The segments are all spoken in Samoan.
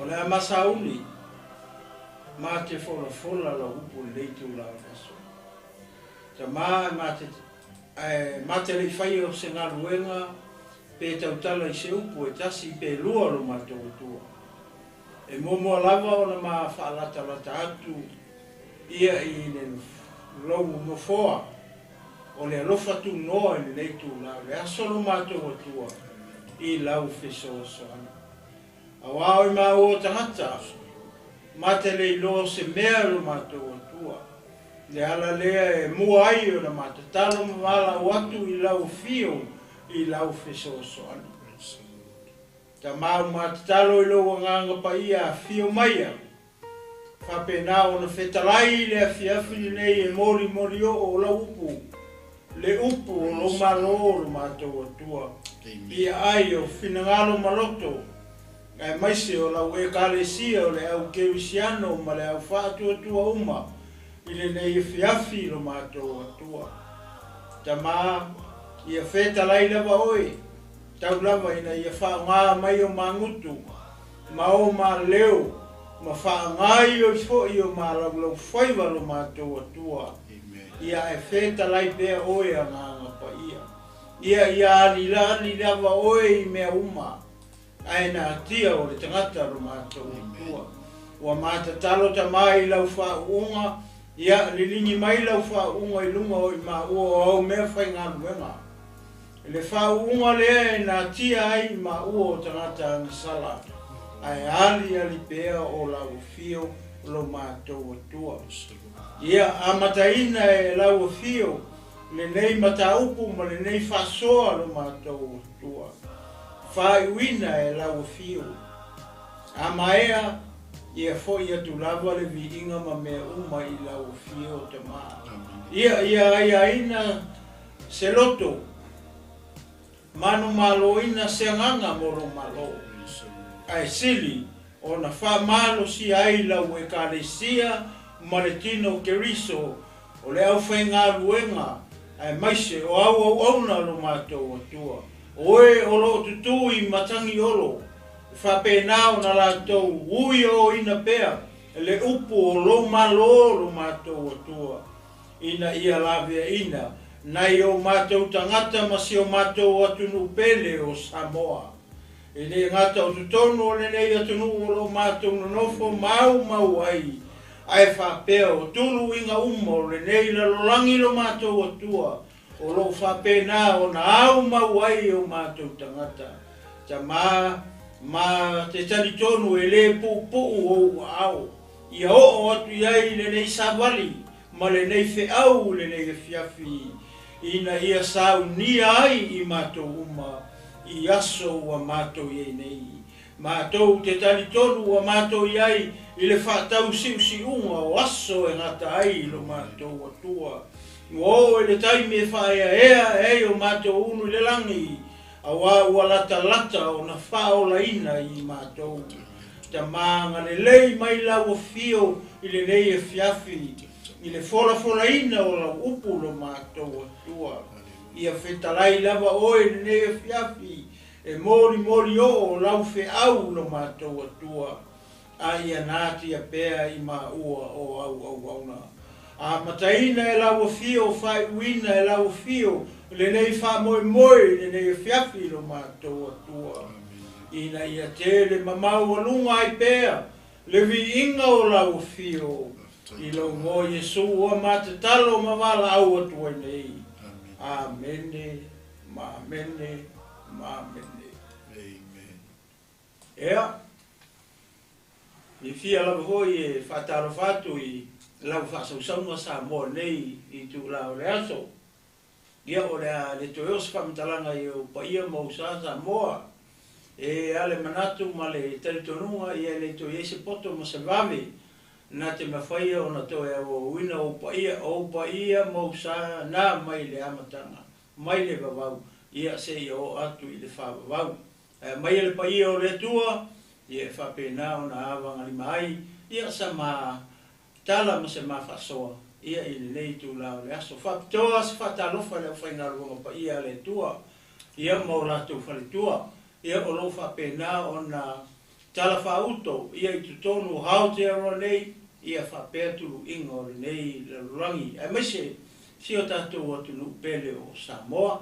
O le a masauli ma te folafola lau upu i lenei itula o le aso. Tama e ma te, ae ma te le i faia o se galuega pe tautala i se upu e tasi pe lua o lo matou Atua. E muamua lava ona ma faalatalata atu ia i le lou nofoa o le alofa tunoa i lenei itula o le aso lo matou Atua i lau fesoasoani. Auā o i māua o tagata, ma te le iloa o se mea lo matou Atua. Le ala lea e mua ai ona ma tatalo ma valaau atu i lau afio i lau fesoasoani. Tamau ma tatalo i lou Agaga Paia afio maia, Faapena ona fetalai i le afiafi lenei e molimoli oo o lau upu, le upu o lou Malo o lo matou Atua, i aai o finagalo ma loto, aemaise o lau Ekalesia o le au Kerisiano ma le au faatuatua uma i lenei afiafi i lo matou Atua. Tama, ia fetalai lava oe, tau lava ina ia faaaoga mai o magutu, Ma o ma leo, ma faagaioi foi o ma laulaufaiva lo matou Atua. Ia ae fetalai pea oe Agaga Paia. Ia ia alilali lava oe i mea uma, ae natia o le tagata lo matou Atua. Ua ma tatalo tama i lau faauuga, ia liligi mai lau faauuga i luga o i maua o au mea faigaluega. Le faauuga lea e natia ai i maua o tagata agasala, ae aliali pea o lau afio lo matou Atua. Ia amataina e lau afio lenei mataupu ma lenei faasoa lo matou Atua. Faaiuina e lau afio. A maea, ia foi atu lava le viiga ma mea uma i lau afio, Tama. Ia, ia aiaina Se loto, manumaloina se agaga mo lou Malo, ae sili ona faamalosia ai lau Ekalesia ma le tino o Keriso o le aufaigaluega aemaise o au auauna lo matou Atua, o e o lo o tutū i Matagiolo, e faapena ona latou uiaoina pea le upu o lou Malo lo matou Atua. ina ia laveaina nai o matou tagata ma si o matou atunuu pele o Samoa. E le gata o totonu o lenei atunuu o lo o matou nonofo maumau ai, ae faapea o tuluiga uma o lenei lalolagi lo matou Atua o lo o faapena ona aumau ai o matou tagata. Tama, ma te talitonu e le puupuu ou aao. Ia oo atu i ai lenei savali ma lenei feau i lenei afiafi, ina ia saunia ai i matou uma i aso ua matou i ai nei. Matou te talitonu ua matou i ai i le faatausiusiuga o aso e gata ai i lo matou Atua. Ua oo i le taimi e faaeaea ai o matou ulu i le lagi, Auā ua latalata ona faaolaina i matou. Tama agalelei mai lau afio i lenei afiafi, i le folafolaina o lau upu lo matou Atua. Ia fetalai lava oe i lenei afiafi, e molimoli oo lau feau lo matou Atua. A ia natia pea i maua o au auauna. Amataina e lau afio, faaiuina e lau afio lenei faamoemoe i lenei afiafi i lo matou Atua, ina ia tele ma maualuga ai pea le viiga o lau afio i lou igoa Iesu ua ma tatalo ma valaau atu ai nei. Amene ma amene ma amene. Ea, e fia lava foi e faatalofa atu i lau faasausauga Samoa nei i itula o le aso. Ia, o le a le toe oo se faamatalaga i ou paia ma ou sa Samoa. E a le manatu ma le talitonuga ia e le toe i ai se poto ma se vave na te mafaia ona toe auauina ou paia, ou paia ma ou sa na mai le amataga, mai le vavau, ia seia oo atu i le faavavau. Ae aumaia le paia o le Atua, ia e faapena ona avagalima ai, ia sa ma tala ma se ma faasoa, ia i lenei itula o le aso. Faapitoa se faatalofa i le aufaigaluega paia a le Atua, ia ma o latou faletua, ia o lo o faapena ona talafaauto ia i totonu o Aotearoa nei, ia faapea tuluiga o lenei lalolagi, aemaise si o tatou atunuu pele o Samoa.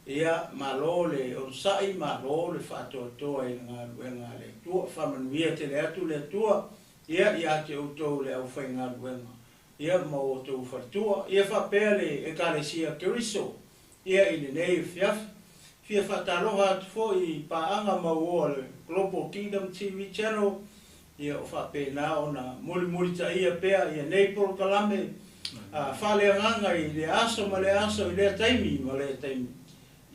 Ia, malo le onosai, malo le faatoatoa i le galuega a le Atua. Faamanuia tele atu le Atua, ia, ia te outou le aufaigaluega, ia, ma outou faletua, ia faapea le Ekalesia Keriso, ia, i lenei afiafi. Fia faatalofa atu foi i paaga mauoa le Global Kingdom TV Channel, ia o faapena ona mulimulitaia pea ia nei polokalame faaleagaga i le aso ma le aso, i lea taimi ma lea taimi,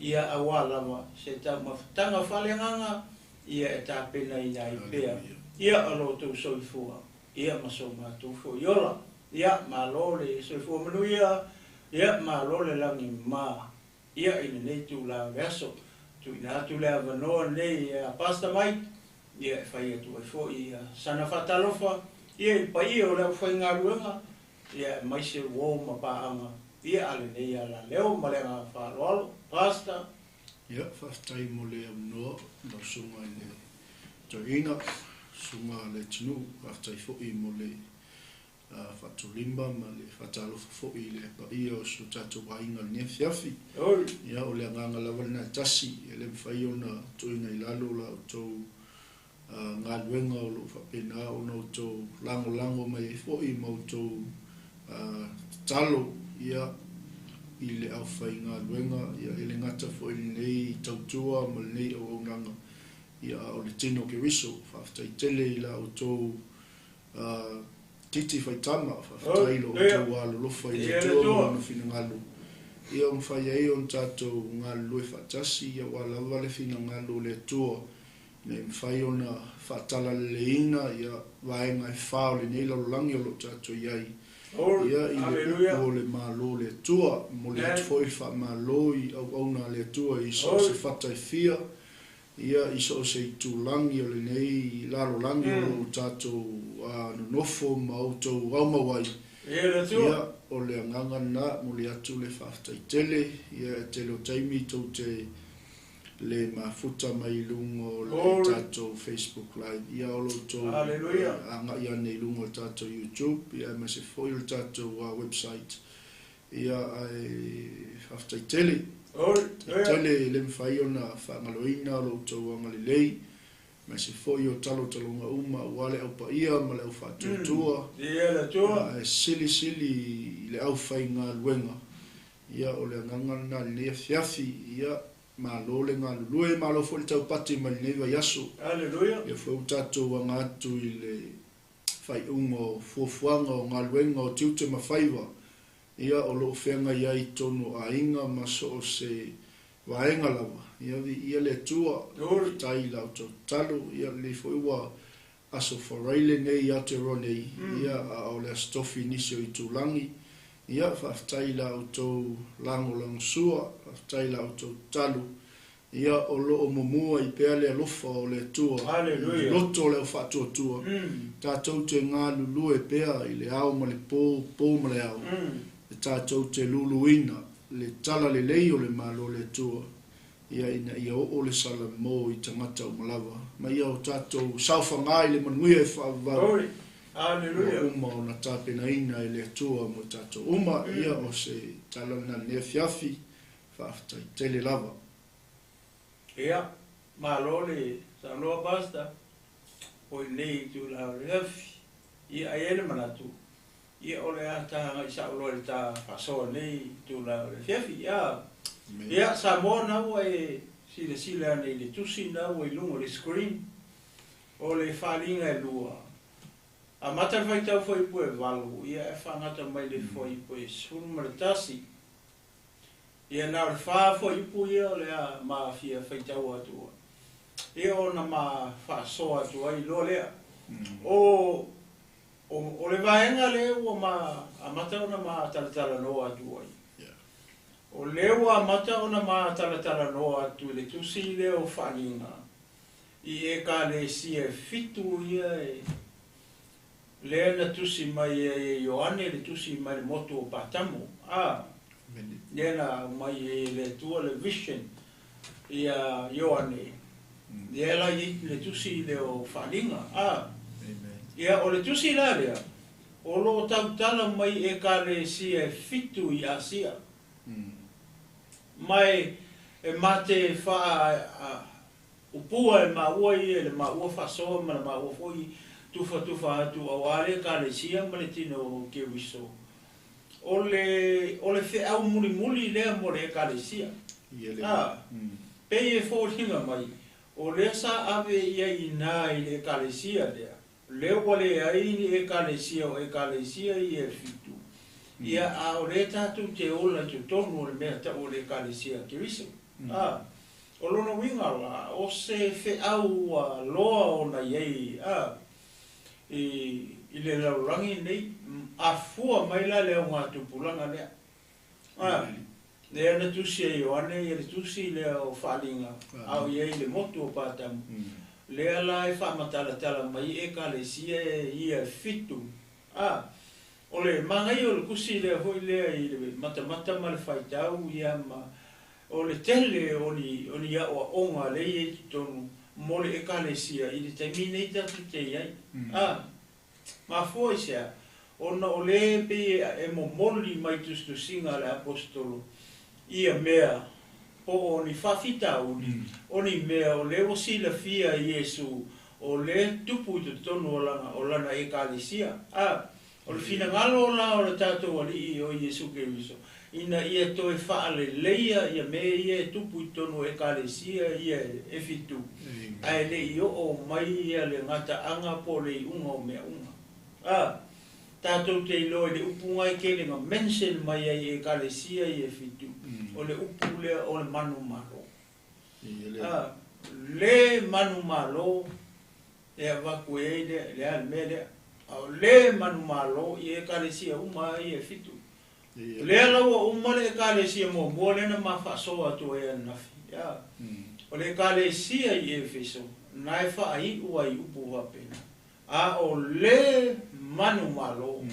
ia aua lava se taumafataga faaleagaga ia e tapenaina ai pea ia o lo outou soifua ia ma so matou foi ola. Ia malo le soifua manuia, ia malo le lagi ma ia i lenei tulaga o le aso. Tuuina atu le avanoa lenei ia Pastor Mike, ia e fai atu ai foi ia sana faatalofa ia i le paia o le aufaigaluega, ia aemaise uo ma paaga ia a lenei alaleo ma le agaga faaaloalo. Pastor. Ia, faafetai mo le avanoa lau susuga i le toeaina, susuga a le atunuu. Faafetai foi mo le faatolima ma le faatalofa foi i le paia o si o tatou aiga i lenei afiafi. Ia, o le agaga lava lena e tasi, e le mafai ona tuuina i lalo la outou galuega o lo o faapena ona outou lagolago mai ai foi ma outou tatalo ia i le aufaigaluega, ia e le gata foi i lenei tautua ma lenei auaunaga, ia a o le tino Keriso. Faafetai tele i la outou titi faitama, faafetai lo outou alolofa i le Atua ma lona finagalo, ia ua mafai ai ona tatou galulue faatasi aua lava le finagalo o le Atua, ina ia mafai ona faatalaleleina ia vaega e fa o lenei lalolagi o lo o tatou i ai, ia i le upu o le Malo o le Atua. Momoli atu foi le faamalo i auauna a le Atua i so o se fata e fia, ia i so o se itulagi o lenei lalolagi o lo o tatou nonofo ma outou aumau ai. Ia, o le agaga lena, momoli atu le faafetai tele. Ia, e tele o taimi tou te le mafuta mai i luga o le tatou Facebook Live, ia o lo outou agai ane i luga o le tatou YouTube, ia aemaise foi o le tatou website. Ia, ae faafetai tele. Faafetai tele, e le mafai ona faagaloina lo outou agalelei, aemaise foi o talotaloga uma aua le aupaia ma le aufaatuatua, ae silisili i le aufaigaluega. Ia, o le agaga lena i lenei afiafi. Ia, malo le galulue, malo foi le taupati mai lenei vaiaso. Ia foi ua tatou aga atu i le faaiuga o fuafuaga o galuega o tiute ma faiva, ia o lo o feagai ai i totonu o aiga ma so o se vaega lava. Ia, viia le Atua, faafetai i la outou tatalo. Ia, lenei foi ua aso Faraile nei i Aotearoa nei, ia a o le aso Tofi i nisi o itulagi. Ia, faafetai i la outou lagolagosua, faafetai i la outou tatalo. Ia, o lo o mumu ai pea le alofa o le Atua i le loto o le aufaatuatua, tatou te galulue pea i le ao ma le po, po ma le ao, e tatou te luluina le talalelei o le Malo o le Atua, ia ina ia oo le salamo i tagata uma lava, ma ia o tatou saofaga i le manuia e faavavau ua uma ona tapenaina e le Atua mo tatou uma. Ia, o se tala lena i lenei afiafi, faafetai tele lava. Ia, malo le saunoa Pastor, o lenei itula o le afi. Ia, ai ai le manatu, ia o le a tagai sao loa i le ta faasoa nei itula o le afiafi. Ia, ia Samoa na ua e silasila ane i le tusi na ua i luga o le screen, o le faaaliga e lua. Amata le faitau fuaiupu e 8, ia e faagata mai le fuaiupu e 11. Ia na o le fa fuaiupu ia o le a ma fia faitau atu ai. Ia ona ma faasoa atu ai loa lea. O le vaega lea ua ma amata ona ma talatalanoa atu ai. O lea ua amata ona ma talatalanoa atu i le tusi lea o faaaliga i Ekalesia e 7 ia e lea na tusi mai e Ioane le tusi mai le motu o Patamo. Lea na aumai e le Atua le vision ia Ioane. Lea la i le tusi lea o Faaaliga. A. Ia, o le tusi la lea, o lo o tautala mai ekalesia e fitu i Asia. Ma e mate faa upua e maua ia le maua faasoa ma le maua foi tufatufa atu auā le ekalesia ma le tino o Keriso. O le feau mulimuli lea mo le ekalesia. A, pei e foliga mai, o lea sa ave ia i ina i le ekalesia lea, lea ua leai ni ekalesia o ekalesia ia e fitu. Ia, a o lea tatou te ola i totonu o le mea tau o le ekalesia a Keriso. A, o lona uiga la, o se feau ua loa ona i ai a, i le lalolagi nei, afua mai la le augatupulaga lea. A, lea na tusi e Ioane ia le tusi lea o Faaaliga, a o i ai i le motu o Patamu. Lea la e faamatalatala mai ekalesia ia e fitu. A, o le manaia o le tusi lea foi lea i le matamata ma le faitau ia ma o le tele o ni aoaoga lea e i ai i totonu mo le ekalesia i le taimi nei tatou te i ai. A, mafua i se a, ona o lea pei e momoli mai tusitusiga a le apostolo ia mea po o ni faafitauli, o ni mea o lea ua silafia e Iesu o lea tupu i totonu o lana ekalesia. A, o le finagalo la o le tatou Alii o Iesu Keriso, ina ia toe faaleleia ia mea ia e tupu i totonu o ekalesia ia e fitu, ae le i oo mai ia le gataaga po o le iuga o mea uma. A, tatou te iloa i le upu e tele na mention mai ai ekalesia ia e fitu, o le upu lea o le manumalo. A, le manumalo e avatu e ai le a le mea lea. A o le manumalo i ekalesia uma ai e fitu. Lea la ua uma le ekalesia muamua lea na mafaasoa atu ai ananafi. Ia. O le ekalesia i Efeso, na e faaiu ai upu faapena. A o le manumalo,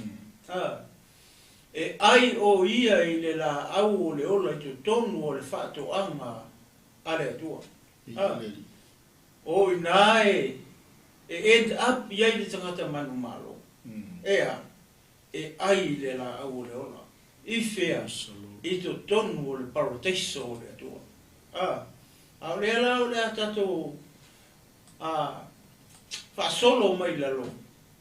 a, e ai o ia i le laau o le ola i totonu o le faatoaga a le Atua. A, o ina e end up i ai le tagata manumalo. Ea, e ai i le laau o le ola. I fea, i totonu o le paradeiso o le Atua. A, a o lea la o le a tatou a faasolo mai lalo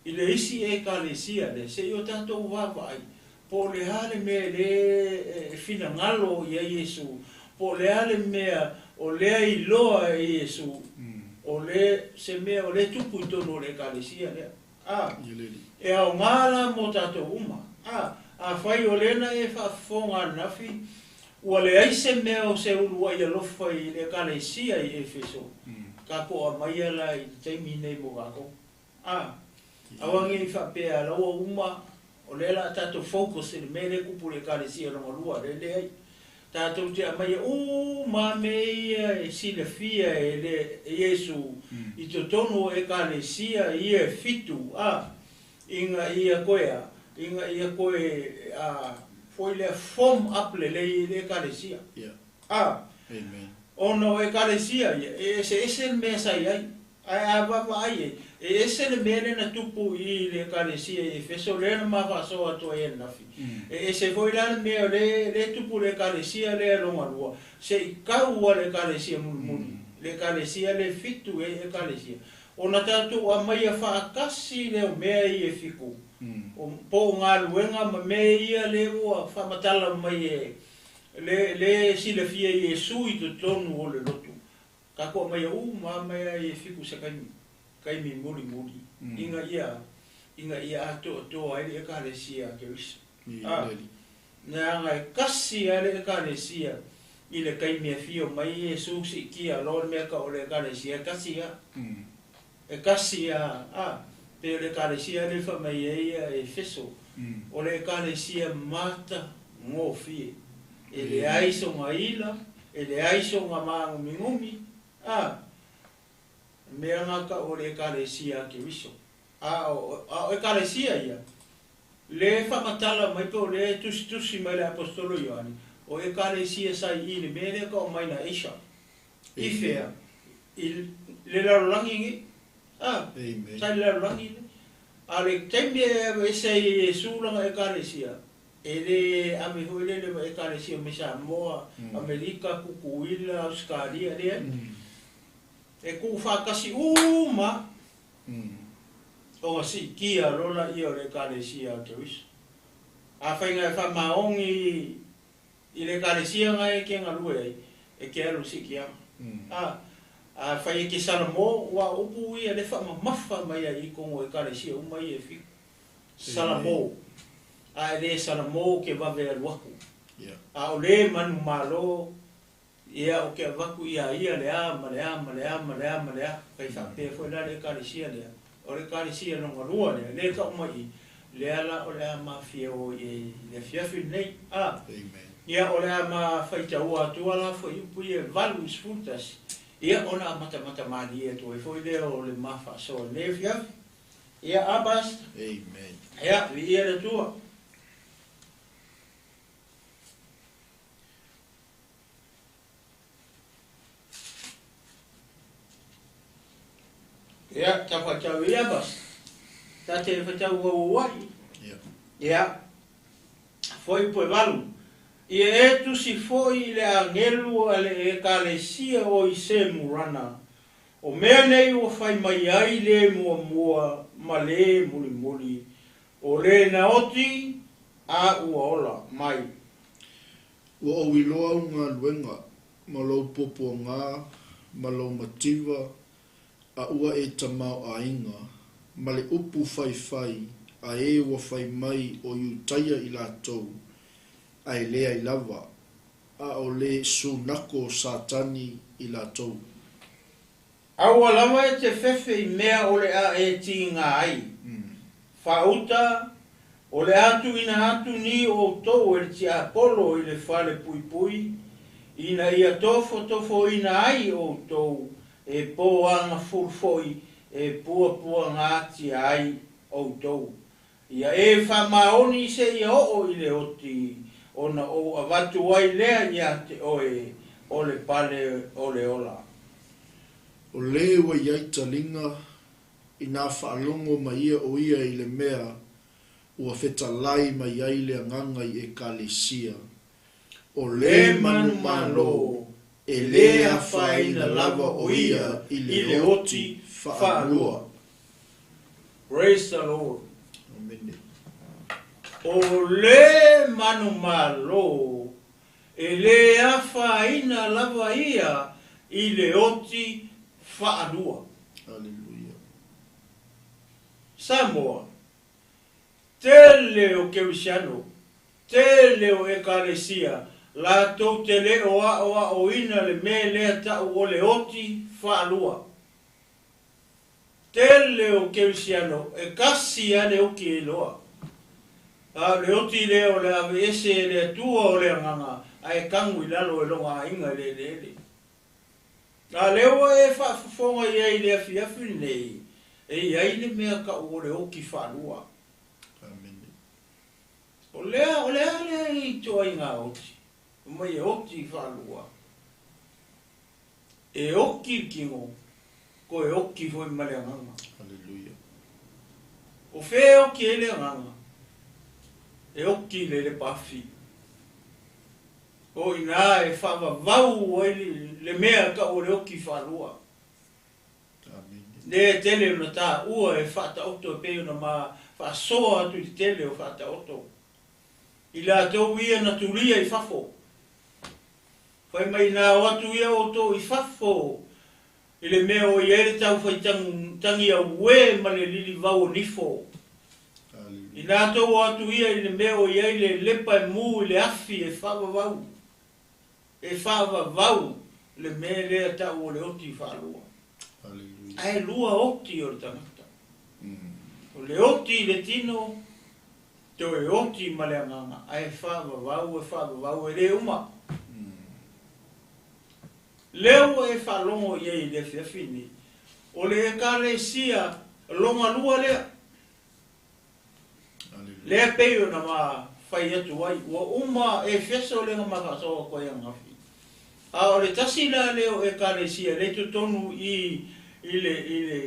i le isi ekalesia lea, se i o tatou vaavaai, po o le a le mea le e finagalo i ai Iesu, po o le a le mea o lea iloa e Iesu, o le se mea o le tupu i totonu o le ekalesia lea. A, e aoga la mo tatou uma. A, afai o lea na e faafofoga ananafi, ua leai se mea o se uluai alofa i le ekalesia i Efeso, tatou aumaia la i le taimi nei mo tatou. A, aua nei faapea la ua uma, o lea la tatou focus i le mea lea e tupu i le ekalesia lona lua, lea leai. Tatou te aumaia uma mea ia e silafia e le Iesu i totonu o ekalesia ia e fitu, a, ina ia koe a, ina ia koe a, foi lea form up lelei i le ekalesia. A, ona o ekalesia ia, e eseese le mea sa i ai. Ae a vaavaai ai, e ese le mea lea na tupu i le ekalesia i Efeso, lea na mafaasoa atu ai ananafi. E ese foi la le mea o le tupu i le ekalesia lea lona lua, se i kau a le ekalesia mulimuli, le ekalesia le fitu e ekalesia. Ona tatou aumaia faatasi lea o mea ia e fitu, o po o galuega ma mea ia lea ua faamatala mai e le silafia i Iesu i totonu o le lotu. Tatou aumaia uma mea ia e fitu se taimi mulimuli, ina ia atoatoa ai le ekalesia a Keriso. A, leaga e kasi lava le ekalesia i le taimi e afio mai Iesu siitia loa le mea tau o le ekalesia, e kasi lava. E kasi lava, a, pei o le ekalesia lea e faamai ai ia Efeso, o le ekalesia matagofie. E leai soga ila, e leai soga magumigumi, a, mea na tau o le ekalesia a Keriso. A o ekalesia ia, le faamatala mai pe o le tusitusi mai le apostolo Ioane, o ekalesia sa i le mea lea tau mai na Asia. I fea, i le lalolagi nei. A, Amen. Sa i le lalolagi nei. A o le taimi e aveese ai e Iesu lana Ekalesia, e le ave foi lele ma Ekalesia mai Samoa, Amerika, Kukuila, Ausekalia, leai. E tuufaatasi uma ona siitia loa laia o le Ekalesia a Keriso. Afai na e faamaoni i le Ekalesia na e te galue ai, e te alu i le siitiaga. A, afai e te salamo, aua o upu ia lea e faamamafa mai ai i totonu o Ekalesia uma ia e fitu. Salamo. A e le salamo ou te vave alu atu. A o le manumalo, Ia, ou te avatu iā ia le a ma le a ma le a ma le a ma le a, kai faapea foi la le Ekalesia lea, o le Ekalesia lona lua lea, lea e tau mai i, lea la o le a mafia o i ai i le afiafi lenei, a. Ia, o le a ma faitaua atua la fuaiupu ia e 81, ia, ona amatamata malie atu ai foi lea o le ma faasoa i lenei afiafi. Ia, a Pastor? Amen. Ia, viia le Atua. Ia, ta whakatau ia bas. Ta te whakatau auauai. Ia. Ia, foi po e valu. Ia e tusi foi i le agelu a le Ekalesia o i Semurana, o mea nei ua fai mai ai le muamua ma le mulimuli, o le naoti a ua ola mai. Ua ou iloa au galuega, ma lou puapuaga, ma lou mativa, a ua e tamaoaiga, ma le upu faifai a e ua fai mai o Iutaia i latou, a e leai lava, a o le sunako o Satani i latou. Aua lava e te fefe i mea o le a e tiga ai. Faauta, o le a tuuina atu ni outou e le tiapolo i le fale puipui, ina ia tofotofoina ai outou e poagafulu foi e puapuagatia ai outou. Ia e faamaoni seia oo i le oti, ona ou avatu ai lea iā te oe o le pale o le ola. O lē ua i ai taliga, inā faalogo mai ia o ia i le mea ua fetalai mai ai le Agaga i Ekalesia, o lē manumalo e lē afaina lava o ia i le oti faalua. Praise the Lord. Amene. O le manumalo e lē afaina lava ia i le oti faalua. Haleluia. Samoa, Tele o Kerisiano, tele o Ekalesia, latou te le o aʻoaʻoina le mea lea taʻu o le oti faalua. Tele o Kerisiano e kasi a le oti e iloa. A o le oti lea o le aveese e le Atua o le Agaga ae tagu i lalo e lona aiga i le eleele. A lea ua e faafofoga i ai i le afiafi lenei, e i ai le mea taʻu o le oti faalua. Amene. O lea, o le a lea ituaiga oti? Fai mai e oti faalua. E oti le tino, toe oti foi ma le agaga. Haleluia. O fea e oti ai le agaga? E oti i le lepafi. O i ina e faavavau ai le mea e tau o le oti faalua. Lea e tele ona taua e faataoto e pei ona ma faasoa atu i le tele o faataoto. I latou ia na tulia i fafo. Fai mai ina o atu ia outou i fafo i le mea o i ai le taufai tagi auē ma le lilivau o nifo. Inā tou o atu ia i le mea o i ai le lepa e mū i le afi e faavavau, e faavavau le mea lea tau o le oti faalua. Ae lua oti o le tagata. O le oti i le tino, toe oti ma le agaga, ae faavavau, e faavavau, e le uma. Lea ua e faalogo i ai i le afiafi nei, o le Ekalesia lona lua lea. Lea e pei ona ma fai atu ai, ua uma Efeso lea na ma faasoa atu ai ananafi. A o le tasi la lea o Ekalesia lea i totonu i I le, i le,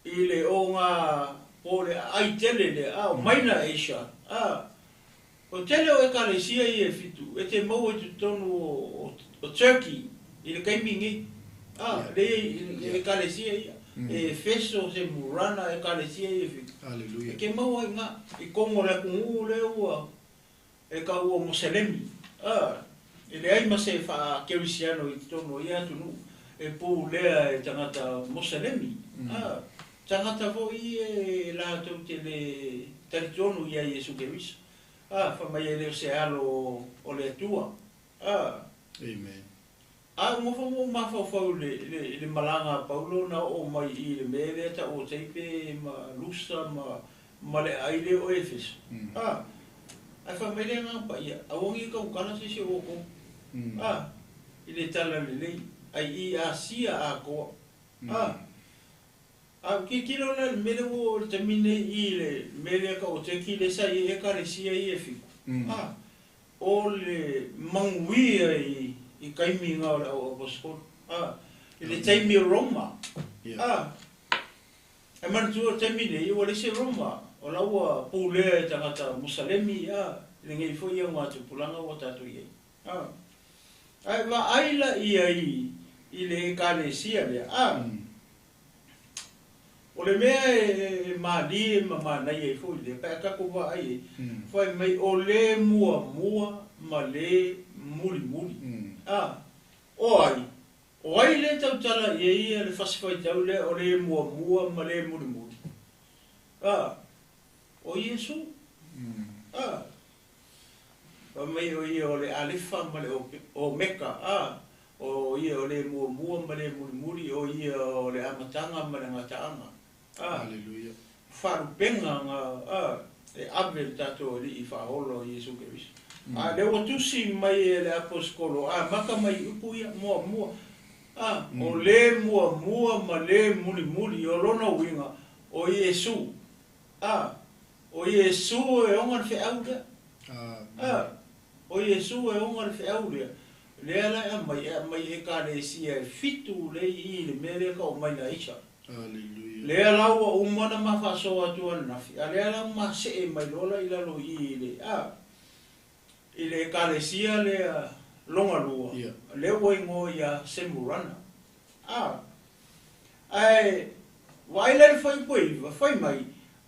i le oga po o le aai tele lea, a, o Maina Asia, a. O le tele o Ekalesia ia e fitu e te maua i totonu o, o Turkey i le taimi nei, a, lea i Ekalesia ia, e Efeso, Semurana, Ekalesia ia e fitu. Aleluia. E te maua i ina, i totonu o le atunuu lea ua e taua o Moselemi, a, e leai ma se faa-kerisiano i totonu o ia atunuu e pulea e tagata Moselemi, a, tagata foi ia e latou te le talitonu ia Iesu Keriso, a, fai mai e le o se alo o le Atua, a. Amen. A ua nofo ma ou mafaufau i le, le, le malaga a Paulo na oo mai i le mea lea tau o Teipe ma Lusa ma, ma le aai lea o Efeso. A, ae fai mai le Agaga Paia, Aua ne i tautala se isi o outou, a, i le talalelei, ai i Asia atoa. A, a ou tilotilo la i le mea lea ua oo i le taimi nei i le mea lea tau o Turkey lea sa i ai Ekalesia ia e fitu, a, O le manuia i taimi na o le au aposetolo, a, i le taimi o Roma, a, e manatua o le taimi nei ua leai se Roma, o la ua pulea e tagata Musalemi, a, i lenei foi augatupulaga ua tatou i ai, a. Ae vaai la ia i le Ekalesia lea, a. O le mea e malie ma manaia ai foi lea, pe a tatou vaai ai, fai mai o le muamua ma le mulimuli. A, o ai? O ai lea e tautala i ai ia le fasi faitau lea o le muamua ma le mulimuli? A, o Iesu. A, fai mai o ia o le Alefa ma le Omeka, a, O ia o le muamua ma le mulimuli, o ia o le amataga ma le gataaga. A, Aleluia. Faalupega na, a, e ave le tatou Alii faaola o Iesu Keriso. A lea ua tusi mai e le Aposetolo, amata mai i upu ia, muamua, a, o le muamua ma le mulimuli, o lona uiga, o Iesu. A, o Iesu e ona le feau lea. Amen. A, o Iesu e ona le feau lea. Lea la e aumai, e aumai i Ekalesia e fitu lea i i le mea lea e tau aumai na Isa. Aleluia. Lea la ua uma ona ma faasoa atu ananafi, a lea la ua ma see mai loa la i lalo i i le, a, i le Ekalesia lea lona lua, Ia. lea ua igoa ia Semurana. A, ae vaai la i le fuaiupu e iva, fai mai,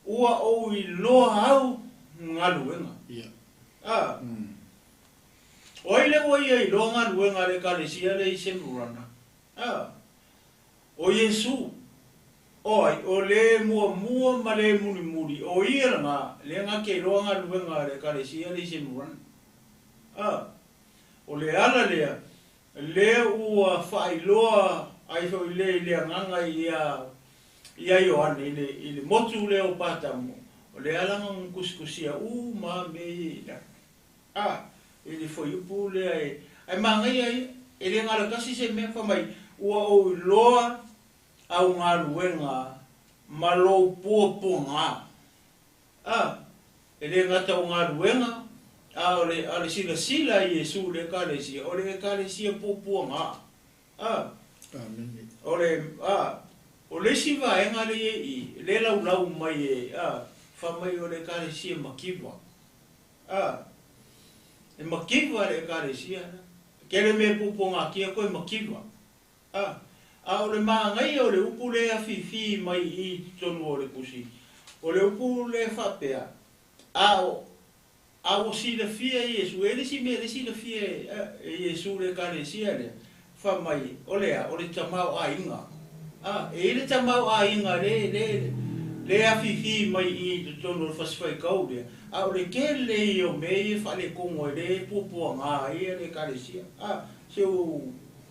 Ua ou iloa au galuega. Ia. A. O ai lea ua ia iloa galuega a le Ekalesia lea i Semurana? A. O Iesu. O ai? O le muamua ma le mulimuli, o ia lena, lea na te iloa galuega a le Ekalesia lea i Semurana. A. O le ala lea, lea ua faailoa ai foi lea i le agaga ia ia Ioane i le, i le motu lea o Patamo, o le ala na tusitusia uma mea ia i lalo. A, i le fuaiupu lea e, ae manaia ia, e le galo tasi se mea, fai mai, ua ou iloa au galuega ma lou puapuaga. A, e le gata o galuega, a o le, a o le silasila a Iesu i le Ekalesia, o le Ekalesia puapuaga. A, Amene. o le, a, o le isi vaega lea i i, lea e laulau mai e, a, fai mai o le Ekalesia makiva. A, e makiva le Ekalesia lea. Tele mea e puapuagatia koe makiva. A, a o le manaia o le upu lea e afifi mai i i totonu o le tusi, o le upu lea e faapea, a o, A ua silafia e Iesu, e le isi mea e le silafia e Iesu le Ekalesia lea, fai mai, o le a? O le tamaoaiga. A, e i ai le tamaoaiga le, le, le afifi mai i i totonu o le fasi faitau lea, a o le tele ia o mea ia e faaletonu ai, le puapuaga ai le Ekalesia. A, se ua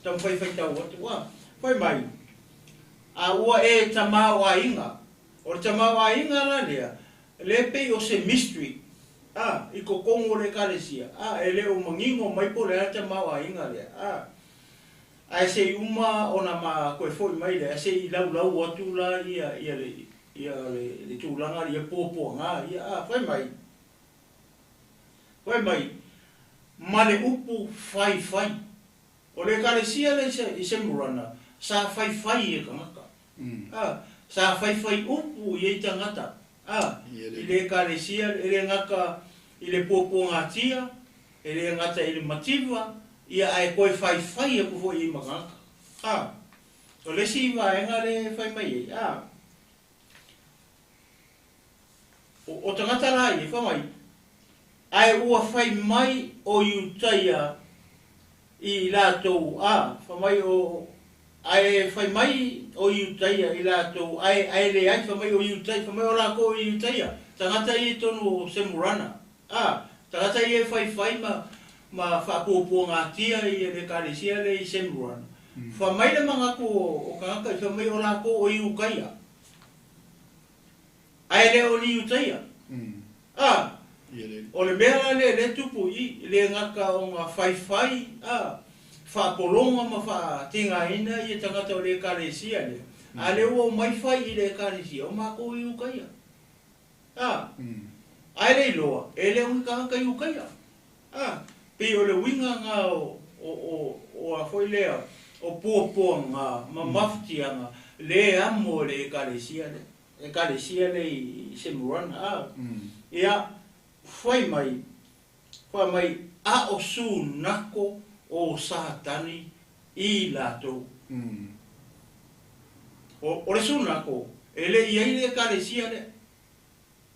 taumafai e faitau atu, a, fai mai, A ua e tamaoaiga. O le tamaoaiga la lea, Le pei o se mystery, a, i totonu o le Ekalesia, a, e le o manino mai po o le a le tamaoaiga lea, a. Ae se i uma ona ma toe foi mai lea, se i laulau atu la ia, ia le, ia le, le tulaga ia puapuaga ia, a, fai mai, fai mai, ma le upu faifai. O le Ekalesia lea i Semurana, sa faifai e tagata. Sa faifai upu i ai tagata, i le Ekalesia, e le gata i le puapuagatia, e le gata i le mativa, ia ae toe faifai atu foi i ai ma tagata. O le isi vaega lea e fai mai ai, o tagata la ia, fai mai, ae ua fai mai o Iutaia i latou, fai mai o, ae fai mai o Iutaia i latou, ae leai, fai mai o Iutaia, fai mai o lakou o Iutaia, tagata ia i totonu o Semurana, tagata ia e faifai ma faapuapuagatia ia le Ekalesia lea i Semurana. Fai mai le manatu o tagata, fai mai o lakou o Iutaia, ae le o ni Iutaia. O le mea la lea lea tupu i le gata o ngā faifai, faapologa ma faatigaina ia tagata o le Ekalesia lea. A lea ua omai fai i le Ekalesia, o makou i Iukaia. Ae le iloa, e le o ni tagata Iukaia. Pei o le uiga ngā o a foi lea, o puapuaga ma mafatiaga le amo e le Ekalesia lea. Ekalesia lea i Semurana. Ia, fai mai, a o sunako o Satani i latou. O le sunako, e le i ai le Ekalesia lea.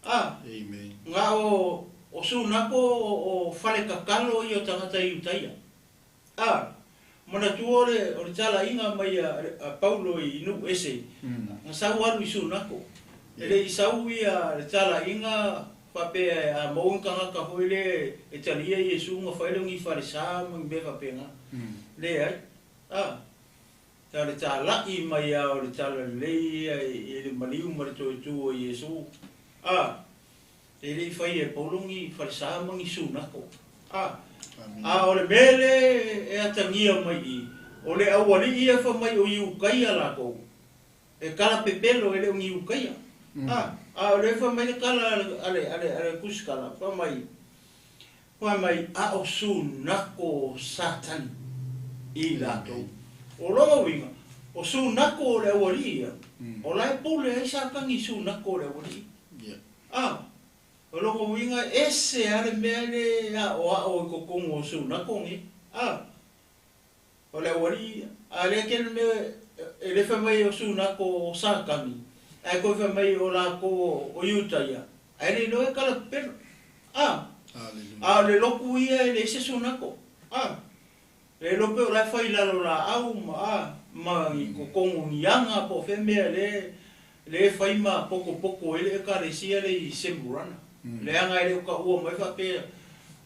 Amen. Ngā o sunako o wharekakalo i o tagata i Utaia. Manatua o le talaiga mai a Paulo i nuu ese, na sau alu i sunako. E le i sau ia le talaiga faapea a maua ni tagata foi le e talia Iesu na fai le ni falesa ma ni mea faapena. Leai. Ta le talai mai a o le talalelei ia i le maliu ma le toetu o Iesu. E le i fai e Paulo ni falesa ma ni sunako. A o le mea le e atagia mai i, o le aualii ia fai mai o Iukaia lakou. E kala pepelo e le o ni Iukaia. A o le fai mai le kala a le kusikala, fai mai a o sunako o Satani i latou. O longa uiga, o sunako o le aualii ia, o la e pule ai Satani i sunako o le aualii. O longa uiga ese a le mea le a o a o i kokongo o sunako nge. O le aualii ia. A le ke le mea e le fai mai o sunako o Satani, ae koe fai mai o lakou o Iutaia, ae le iloa e kala pepelo. A o le loku ia e leai se sunako. Le iloa pe o la e fai lalo laau ma ma ni kokongo ni aga po o fea mea le fai ma pokopoko ai le Ekalesia le i Semurana. Leaga e le o taua mai faapea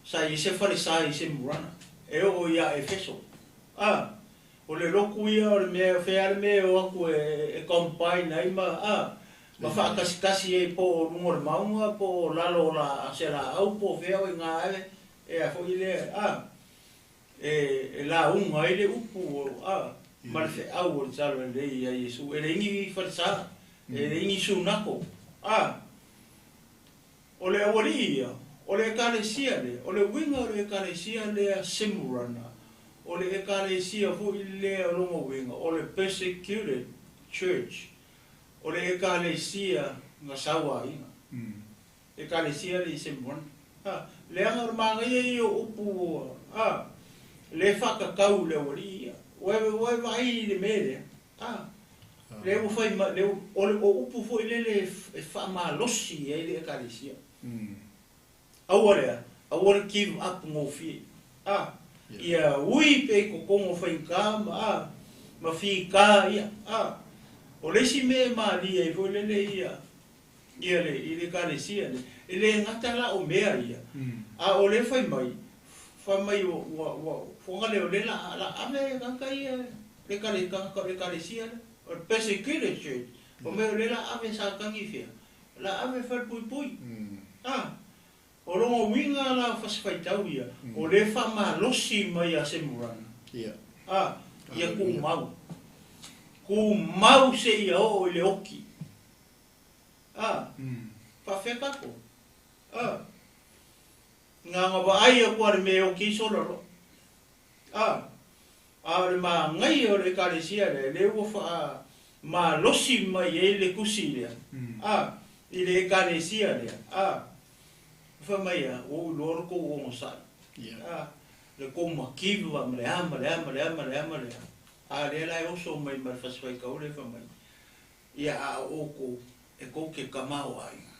sa i se falesa i Semurana, e oo ia Efeso. O le loku ia o le mea o fea le mea o atu e combine ai ma ma faakasikasi ai po o luga o le mauga po o lalo o la se laau po o fea o i ngā ave e a foi lea e lauga ai le upu ma le feau o le talalelei ia Iesu. E leai ni falesa, e leai ni sunako. O le aualii ia, o le Ekalesia lea, o le uiga o le Ekalesia lea Semurana, o le Ekalesia foi lea o lona uiga, o le persecuted church, o le Ekalesia na sauaina. Ekalesia le i Semurana. Leaga o le magaia ia o upu, le whakakau le aualii ia. Ua e vaai i le mea lea. Le ua fai ma, le o le o upu foi lele e faamalosi ai le Ekalesia. Aua lea, aua le give up gofie. Ia ui pe i kokongo whainga ma, ma whika ia. O le isi mea e malia ai foi lele ia, ia le, i le Ekalesia le, e le gata la o mea ia. A o le fai mai ua fonga le o le la ave kaka ia, le kale kaka le Ekalesia le, o le persecuted church. O mea o le la ave Satani fea, la ave falepuipui. O longa uiga la fasifaitau ia, o le faamalosi mai a Semurana. Ia kumau. Kumau se ia oo i le oki. Faafea tatou. Ngā ngā vaai a kua le mea oki sola loa. A o le magaia o le Ekalesia lea, le ua malosi mai ai le tusi lea, a, i le Ekalesia lea, a, fai mai a, ua ou iloa lo tou onosai, a, le tou makiva ma le a ma le a ma le a ma le a ma le a, a lea la e oso mai ma le fasifaitau lea fai mai, ia a o outou e tou te tamaoaiga.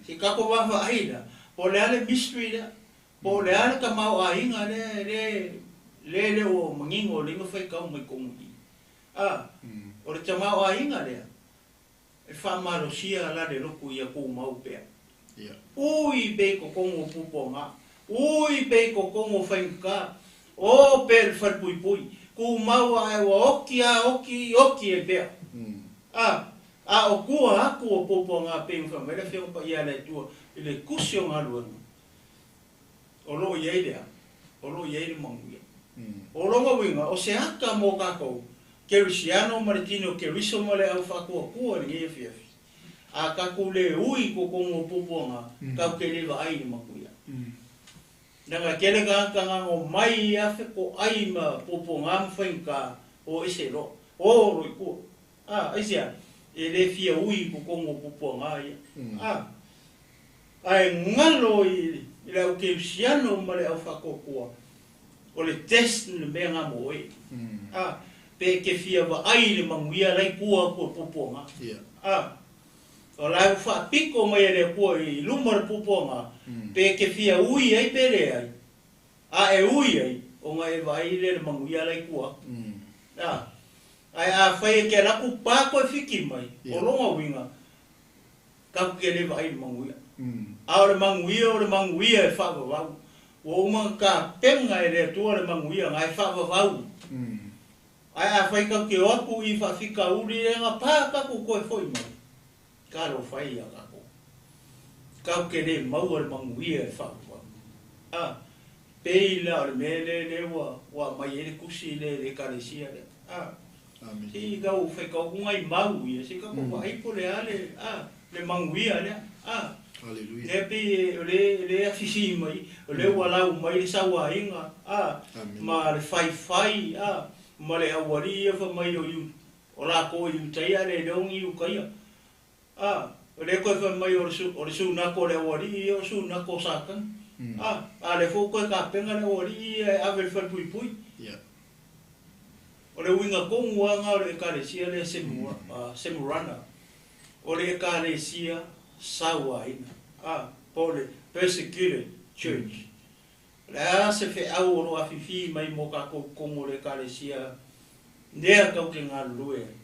Se tatou vaavaai la, po o le a le mystery lea, po o le a le tamaoaiga lea lea lea e le o manino lea na faitau mai totonu i i. A, o le tamaoaiga lea, e faamalosia la le lotu ia tumau pea. Ui pe i totonu o puapuaga, ui pe i totonu o faigata, o pe i le falepuipui, tumau ae ua oti a oti, oti ai pea. A, a o tua atu o puapuaga pei ona fai mai le Afioga Paia a le Atua i le tusi o galuega, o lo o i ai le a? O lo o i ai le manuia. O lona uiga, o se ata mo tatou, Kerisiano ma le tino o Keriso ma le au faatuatua i lenei afiafi, a tatou le ui i totonu o puapuaga, tatou te le vaai i le manuia. Leaga e tele tagata na ono mai a fetoai ma puapuaga ma faigata, o ese loa, o loa i tua. A, aisea? E le fia ui i totonu o puapuaga ia. A, ae galo i le au kerisiano ma le au faatuatua, o le test le mea na mo oe. A, pe e te fia vaai i le manuia la i tua atu o le puapuaga. A, o la e ua faapito mai e le Atua i luma o le puapuaga, pe e te fia ui ai pe leai, a e ui ai, ona e vaai lea i le manuia la i tua atu. A, ae afai e te alu atu pa toe fiki mai, o lona uiga, tatou te le vaai i le manuia. A o le manuia, o le manuia e faavavau. Ua uma ona tapena e le Atua le manuia na e faavavau. Ae afai tatou te o atu i faafitauli lea na pa tatou toe foi mai, talofa e ia tatou. Tatou te le maua le manuia e faavavau. A, pei la o le mea lea lea ua ua aumai ai le tusi lea i le Ekalesia lea. A, se i tau faitau atu nai mau ia, se i tatou vaai po o le a le, a, le manuia lea. A, lea pei o lea lea e afisi mai, o lea ua lau mai le sauaina, a, ma le faifai, a, ma le aualii ia fai mai o o latou e Iutaia ae le leo ni Iutaia. A, o lea toe fai mai o le o le sunako o le aualii ia o sunako o Satani. A, a lea foi ua toe tapena le aualii ia e ave i le falepuipui. O le uiga tonu lava lena o le Ekalesia lea Semurana, o le Ekalesia sauaina, a, po o le persecuted church. O le a se feau o lo o afifi mai mo tatou i totonu o le Ekalesia lea tatou te galulue ai?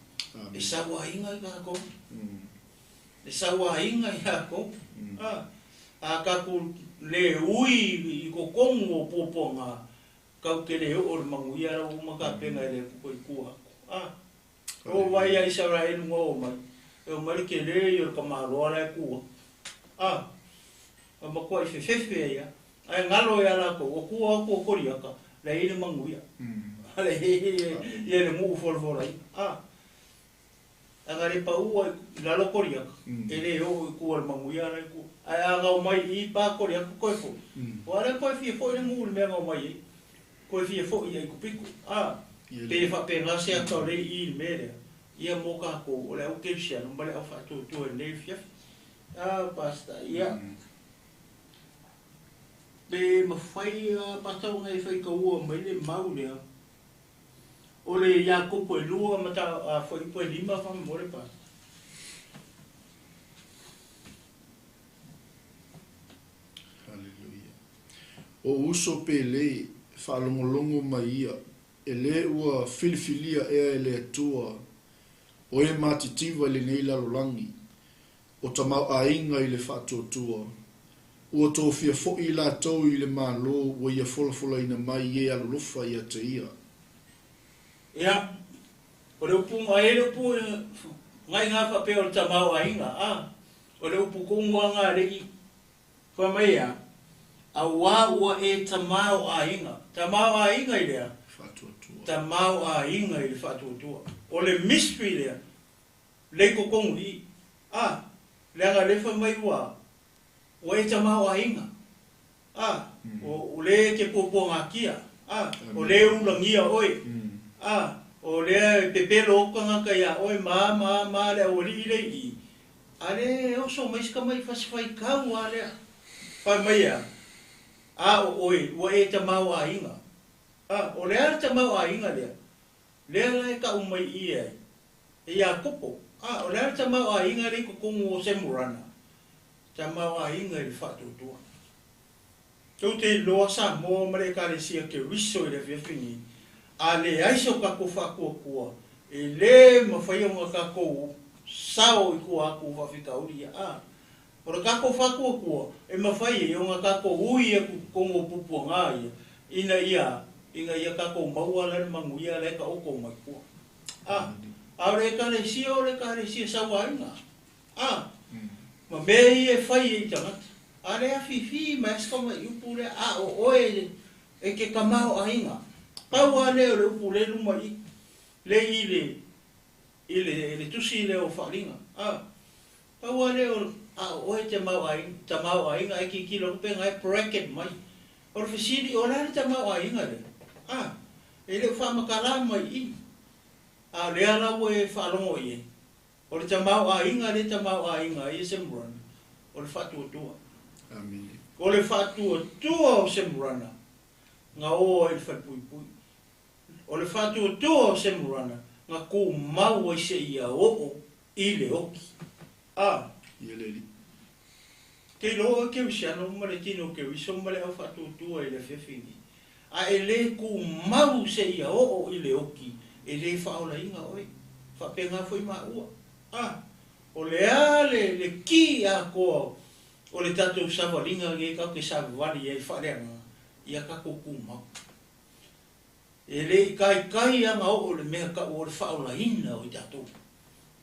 E sauaina i tatou. E sauaina i tatou. A, a tatou le ui i totonu o puapuaga, tatou te le oo i le manuia la ua uma tapena e le Atua i tua atu. A, o vai a Isaraelu na oo mai, e omai le tele ia o le tamaloa la e tu atu. A, Ua matuai fefefe ai a, ae galo ia latou, ua tua atu o Koliata, la e i ai le manuia, la e i ai ia le nuu folafolaina. A, ana le pau ai i lalo Koliata, e le oo i tua le manuia la i tua. Ae a na omai i i pa Koliata toe foi, aua o lea toe fia foi le nuu i le mea na omai ai, toe fia foi i Aikupito. A, pei e faapena se ata o lea i i i le mea lea, ia mo tatou o le au kerisiano ma le au faatuatua i lenei afiafi. Ah, Pastor, ia. Pe mafai a Pastor ona e faitaua mai le mau lea o le Iakopo e 2 ma ta fuaiupu e 5 faamolemole Pastor. Haleluia. O uso pele, faalogologo mai ia, e lē ua filifilia ea e le Atua o e matitiva i lenei lalolagi, o tamaoaiga i le faatuatua. Ua tofia foi i latou i le Malo ua ia folafolaina mai e alolofa ia te ia. Ia, o le upu, ai le upu ngai ngā faapea o le tamaoaiga, a, o le upu tonu lava ngā le i, fai mai e a, auā ua e tamaoaiga, tamaoaiga i le a? Faatuatua. Tamaoaiga i le faatuatua. O le mystery lea, Lei totonu i i. A, leaga lea fai mai ua, ua e tamaoaiga. A, o, o le e te puapuagatia. A, o le e ulagia oe. A, o. O lea e pepelo ou tagata iā oe ma a ma a ma a le aualii lea i i, a lea e oso mai si tama'i fasifaitau a lea. Fai mai e a? A o oe, ua e tamaoaiga. A, o le a le tamaoaiga lea? Lea la e ta'u mai i i ai, e Iakopo. A, o le a le tamaoaiga lea i totonu o Semurana? Tamaoaiga i le faatuatua. Tou te iloa Samoa ma le Ekalesia Keriso i le afiafi nei, a leai so tatou faatuatua, e le mafai ona tatou sao i tua atu o faafitauli ia. A o le tatou faatuatua e mafai ai ona tatou ui atu i totonu o puapuaga ia, ina ia, ina ia tatou maua la le manuia la e taoto mai tua. A, a o le Ekalesia o le Ekalesia sauaina. A, ma mea ia e fai ai i tagata. A le afifi mai a si tamai upu lea, a o oe e ke tamaoaiga. Pau lava lea o le upu lea i luma i i, lea i le, i le, i le tusi lea o Faaaliga. A, pau lava lea o, a o oe e te tamaoaiga, ae tilotilo atu pe na e bracket mai. O le fesili, o le a le tamaoaiga lea? A, e le o faamatala mai i i. A o lea la ua e faalogo i ai. O le tamaoaiga lea tamaoaiga ai e Semurana, o le faatuatua. Amene. O le faatuatua o Semurana, na o ai i le falepuipui. O le faatuatua o Semurana, na tumau ai seia oo i le oki. A. Ia le Alii. Te iloa oe Kerisiano ma le tino Keriso ma le au faatuatua i le afiafi nei. A e le tumau seia oo i le oki, e le faaolaina oe. Faapena foi maua. A, o le a le, le ki atoa o le tatou savaliga lenei tatou te savavali ai faaleagaga, ia tatou tumau. E le i taitai ana oo i le mea tau o le faaolaina o i tatou.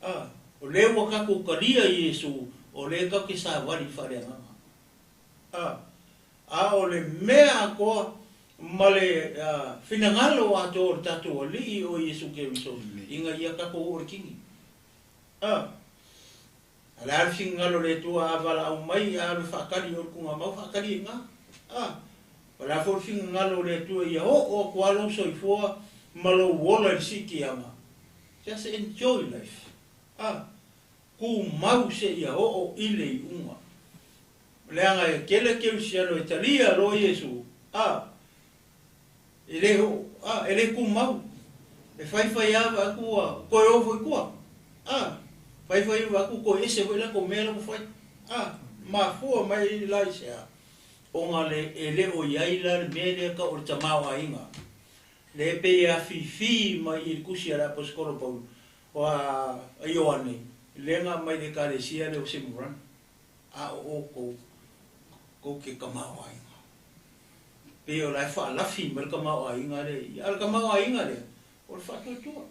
A, o lea ua tatou talia Iesu, o lea tatou te savali faaleagaga. A, a o le mea atoa ma le finagalo atoa o le tatou Alii o Iesu Keriso ina ia tatou oo i le kini. A, a le a le finagalo o le Atua a valaau mai a alu e faatali i o le tugamau faatali ai i ina. A, o le a foi le finagalo o le Atua ia oo atu a lou soifua ma lou ola i le siitiaga. Just enjoy life. A, tumau seia oo i le iuga. Leaga e tele kerisiano e talia loa Iesu, a, e le oo, a, e le tumau. E faifai lava atu ua toe o foi i tua, a, faifai lava atu toe ese foi latou mea la ua fai. A, mafua mai la i se a? Ona le, e le o i ai la le mea lea tau o le tamaoaiga. Lea e pei e afifi mai i le tusi a le Aposetolo Paulo, a Ioane, lea na aumai i le Ekalesia lea o Semurana. A o outou, tou te tamaoaiga. Pei o la e faalafi mai le tamaoaiga lea i i. A o le tamaoaiga lea, o le faatuatua.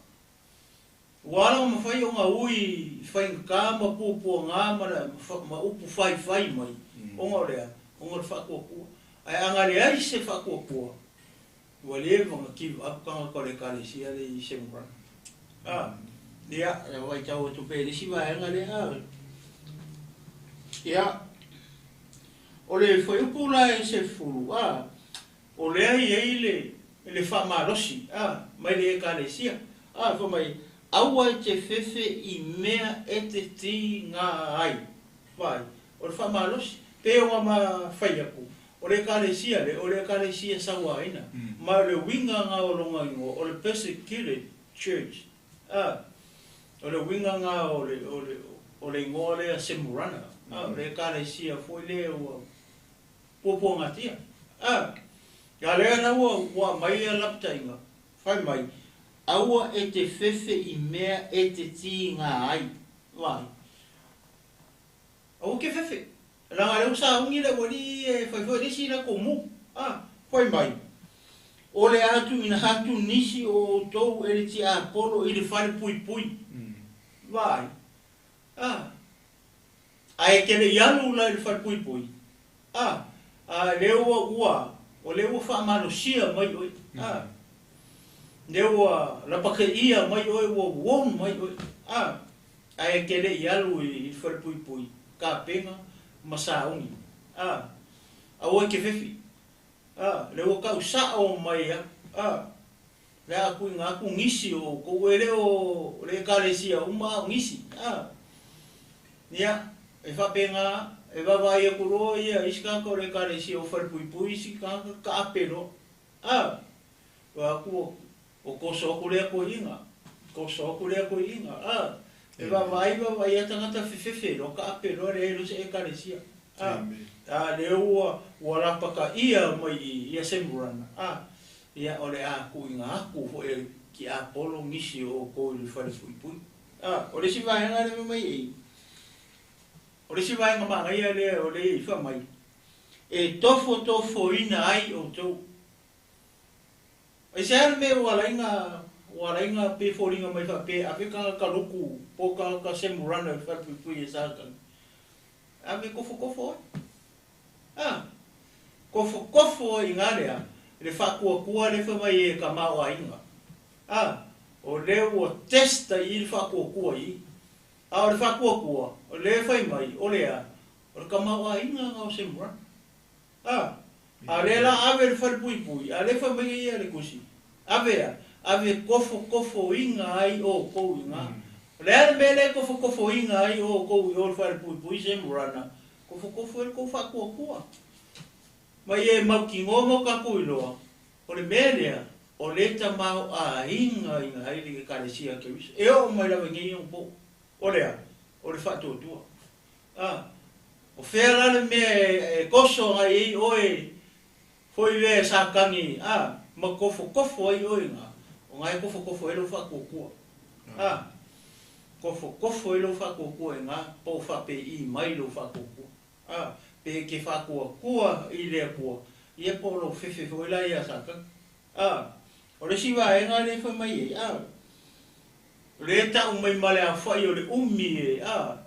Ua ala ona mafai ona ui i faigata ma puapuaga ma, ma upu faifai mai, ona o le a? Ona o le faatuatua. Ae a na leai se faatuatua, Ua leva ona give up tagata o le Ekalesia lea i Semurana. A, ia, e vaitau atu pea i le isi vaega lea, a. Ia, o le fuaiupu la e 10, a, o lea e i ai le, le faamalosi, a, mai le Ekalesia, a, fai mai, aua e te fefe i mea e te tiga ai. Vaai, o le faamalosi, pei ona ma fai atu, O le Ekalesia lea, o le Ekalesia sauaina, ma o le uiga nga o lona igoa, o le Persecuted Church. A, o le uiga nga o le, o le, o le igoa lea Semurana. A, o le Ekalesia foi lea ua puapuagatia. A, a lea la ua, ua aumai ia lapataiga, fai mai, Aua e te fefe i mea e te tiga ai. Vaai. Aua ke fefe. Leaga lea ua sauni le aualii e fai foi le isi latou mu. A, fai mai, O le a tuuina atu nisi o outou e le tiapolo i le fale puipui. Vaai. A, ae e te le i alu la i le fale puipui. A, a lea ua, ua, o lea ua faamalosia mai oe. A, lea ua lapakeia mai oe, ua warn mai oe. A, Ae e te le i alu i le falepuipui, kapena ma sauni. A, aua e te fefi. A, lea ua tau sao mai a. A, Le a kuiga aku gisi o outou, e le o le ekalesia uma a o gisi. A ia, e faapena, e vaavaai aku loa ia isi tagata o le ekalesia o falepuipui isi tagata taape loa. A ua aku o koso aku lea toeaina, koso aku lea toeaina. A e vaavaai vaavaai a tagata fefefe loa taape loa leai loa se ekalesia. A a lea ua ua lapataia mai i ia semurana. A ia o le a tuuina atu foi e tiapolo nisi o outou i le falepuipui. A o le isi vaega lea fai mai ai, o le isi vaega manaia lea o lea i faamai, e tofotofoina ai outou. Aisea le mea ua ala ai ona ua ala ai ona pei e foliga mai faapea e ave tagata lotu po o tagata semurana i le falepuipui e Satani? Ave tofotofo ai. A! Tofotofo ai i ina lea, le faatuatua lea fai mai e tamaoaiga. A! O lea ua test ai i le faatuatua i i. A o le faatuatua, o lea e fai mai, o le a? O le tamaoaiga lena o semurana. A! A o lea la ave le falepuipui, a o lea fai mai ia le tusi, ave a, ave tofotofoina ai outou i ina. O le a le mea lea e tofotofoina ai outou i o i le falepuipui semurana? Tofotofo ai le tou faatuatua. Ma ia e mautinoa ma o tatou iloa, o le mea lea, o lea e tamaoaiga ina ai le Ekalesia a Keriso. E oo mai lava i nei aso, o le a? O le faatuatua. A, o fea la le mea e toso agai ai oe foi lea e Satani, a, ma tofotofo ai oe iina, o na e tofotofo ai lou faatuatua. A, tofotofo ai lou faatuatua iina, po o faapei mai lou faatuatua. A, pe e te faatuatua i le Atua, ia po o lou fefe foi la ia Satani. A, o le isi vaega lea e fai mai ai, a, o lea e tau mai ma le aofai o le umi e, a,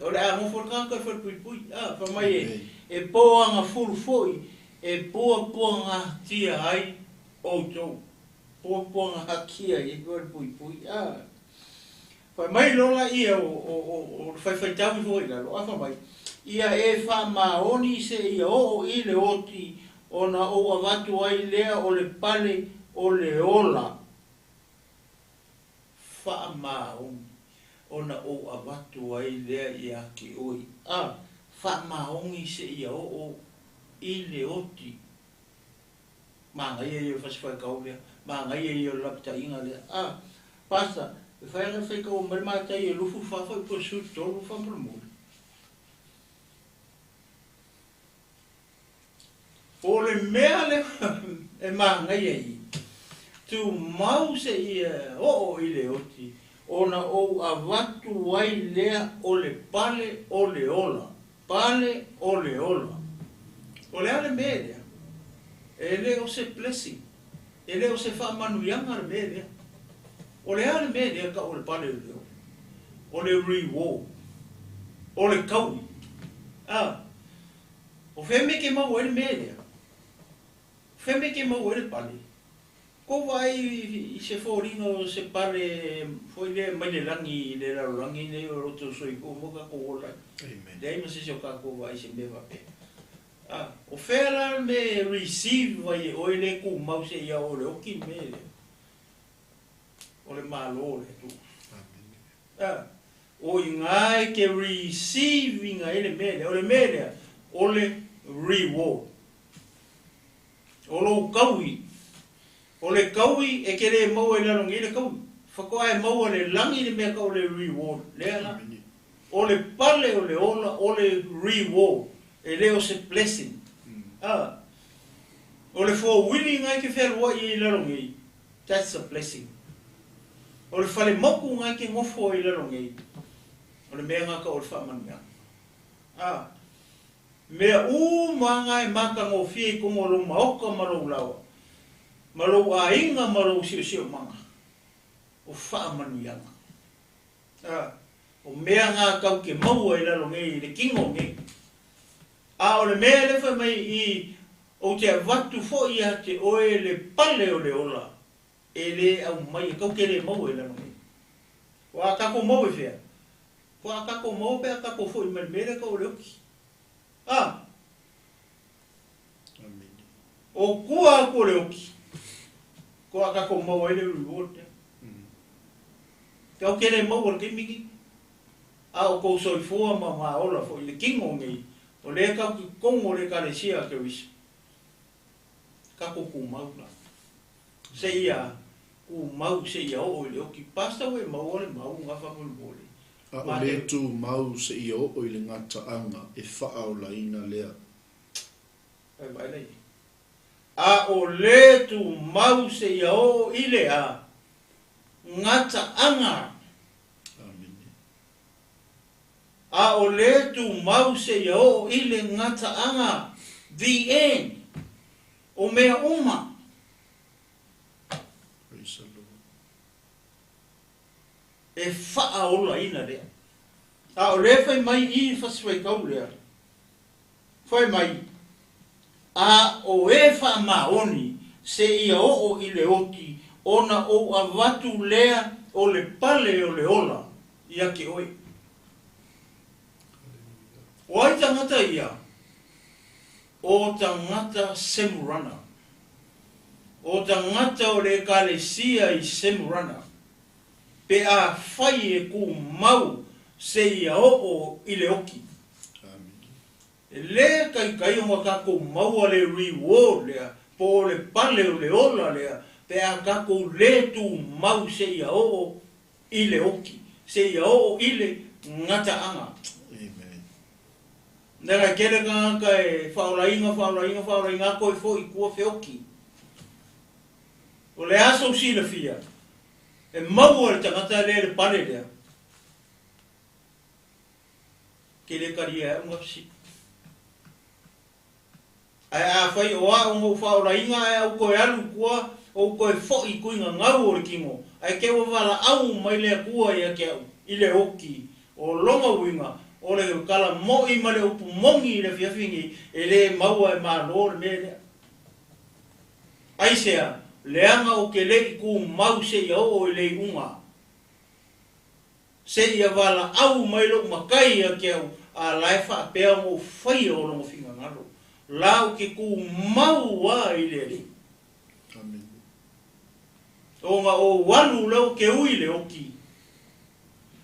o le a nofo le tagata i le falepuipui, a, fai mai e, e poagafulu foi, e puapuagatia ai outou. Puapuagatia ai le falepuipui, a. Fai mai loa laia o le faifaitāu ifo i lalo, a fai mai, ia e faamaoni seia oo i le oti ona ou avatu ai lea o le pale o le ola. Faamaoni ona ou avatu ai lea ia te oe. A, faamaoni seia oo i le oti. Manaia ia o le fasifaitau lea, manaia ia o le lapataiga lea. A, Pastor, e fai ana faitau mai le matai e 24 foi po o 13 faamolemole. O le mea lea e manaia i, tumau seia oo i le oti, ona ou avatu ai lea o le pale o le ola. Pale o le ola. O le a le mea lea? E le o se blessing. E le o se faamanuiaga le mea lea. O le a le mea lea tau o le pale o le ola? O le reward. O le taui. A, o fea mea ke maua ai le mea lea? O fea mea ke maua ai le pale? Kou vaai i se foliga o se pale foi lea mai le lagi i le lalolagi nei o lo outou soifua ma tatou ola ai. Leai ma se isi o tatou vaai i se mea faapea. A, o fea la le mea e receive ai e oe le tumau seia oo i le oti le mea lea? O le Malo o le Atua. A, o i ina e te receive ina ai le mea lea. O le mea lea, o le reward. O lou taui, o le taui e te le maua i lalo nei le taui. Faatoa e maua le lagi le mea tau o le reward. Lea la. O le pale o le ola, o le reward. E le o se blessing. A, o le four-wheeling na e te fealuai ai i lalo nei, that's a blessing. O le fale moku na e te nofo ai i lalo nei, o le mea na tau o le faamanuiaga. A, mea uma na e matagofie i totonu o lou maota ma lou laoa, ma lou aiga ma lou siosiomaga, o faamanuiaga. A, o mea na tau te maua i lalo nei i le kino nei. A o le mea lea fai mai i, ou te avatu foi ia te oe le pale o le ola, e le aumai, e tau te le maua i lalo nei. Ua a tatou maua i fea? Ua a tatou maua pe a tatou foi mai le mea lea tau o le oti. A, o tua atu o le oti. Ko a kākou maua ai le reward lea. Kau ke le maua i le taimi nei. A o kou soifua ma maola foi i le kino nei, o lea kau ki totonu o le Ekalesia a Keriso. Kakou tumau la. Seia tumau seia oo i le oki. Pastor ua e maua le mau gafa molemole. A o le tumau seia oo i le gataaga e faaolaina lea. Fai mai la ia. A o le tumau seia oo i le a gataaga. Amene. A o le tumau seia oo i le gataaga, the end, o mea uma. Praise the Lord. E faaolaina lea. A o lea fai mai i fasifaitau lea, fai mai, A o e faamaoni seia oo i le oti ona ou avatu lea o le pale o le ola ia te oe. O ai tagata ia? O tagata Semurana. O tagata o le Ekalesia i Semurana, pe a fai e kumau seia oo i le oki. E le kaikai ona tatou maua le reward lea po o le pale o le ola lea pe a tatou le tumau seia oo i le oki, seia oo i le gataaga. Amen. Leaga e tele tagata e faaolaina, faaolaina, faaolaina a toe foi i tua feoki. O le a sou silafia, e maua e le tagata lea le pale lea. Ke le talia e au ngafsi. Ae afai o a'u na ou faaolaina ae au toe alu i tua, ou toe fo'i i tuiga gau o le kino, ae te ua valaau mai le Atua ia te a'u i le oki, o lona uiga, o le tala mo'i ma le upu moni i le afiafi nei, e le maua e Malo le mea lea. Aisea, leaga ou te le i tumau seia oo i le iuga. Seia valaau mai lou matai ia te au, a la e faapea ona ou faia o lona finagalo. La ou te tumau a i le Alii. Amene. Ona ou alu lea ou te ui le oki,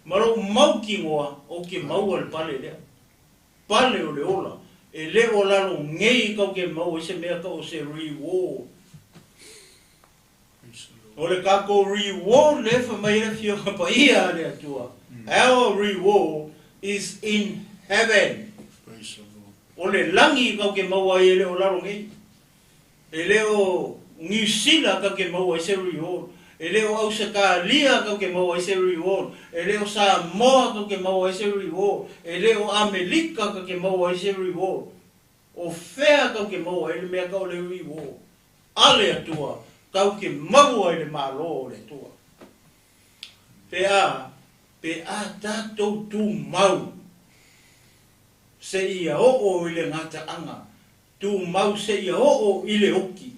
ma lou mautinoa ou te maua le pale lea. Pale o le ola, e le o lalo nei kau te maua i se mea kau o se reward. O le tatou reward lea e fai mai ai le Afioga Paia a le Atua, our reward is in heaven. O le lagi tatou te maua ai e le o lalo nei. E le o Niu Sila tatou te maua ai se reward. E le o Ausetalia tatou te maua ai se reward. E le o Samoa tatou te maua ai se reward. E le o Amelika tatou te maua ai se reward. O fea tau te maua ai le mea tau o le reward a le Atua tau te maua i le Malo o le Atua? Pe a, pe a tatou tumau seia oo i le gataaga, tumau seia oo i le oki,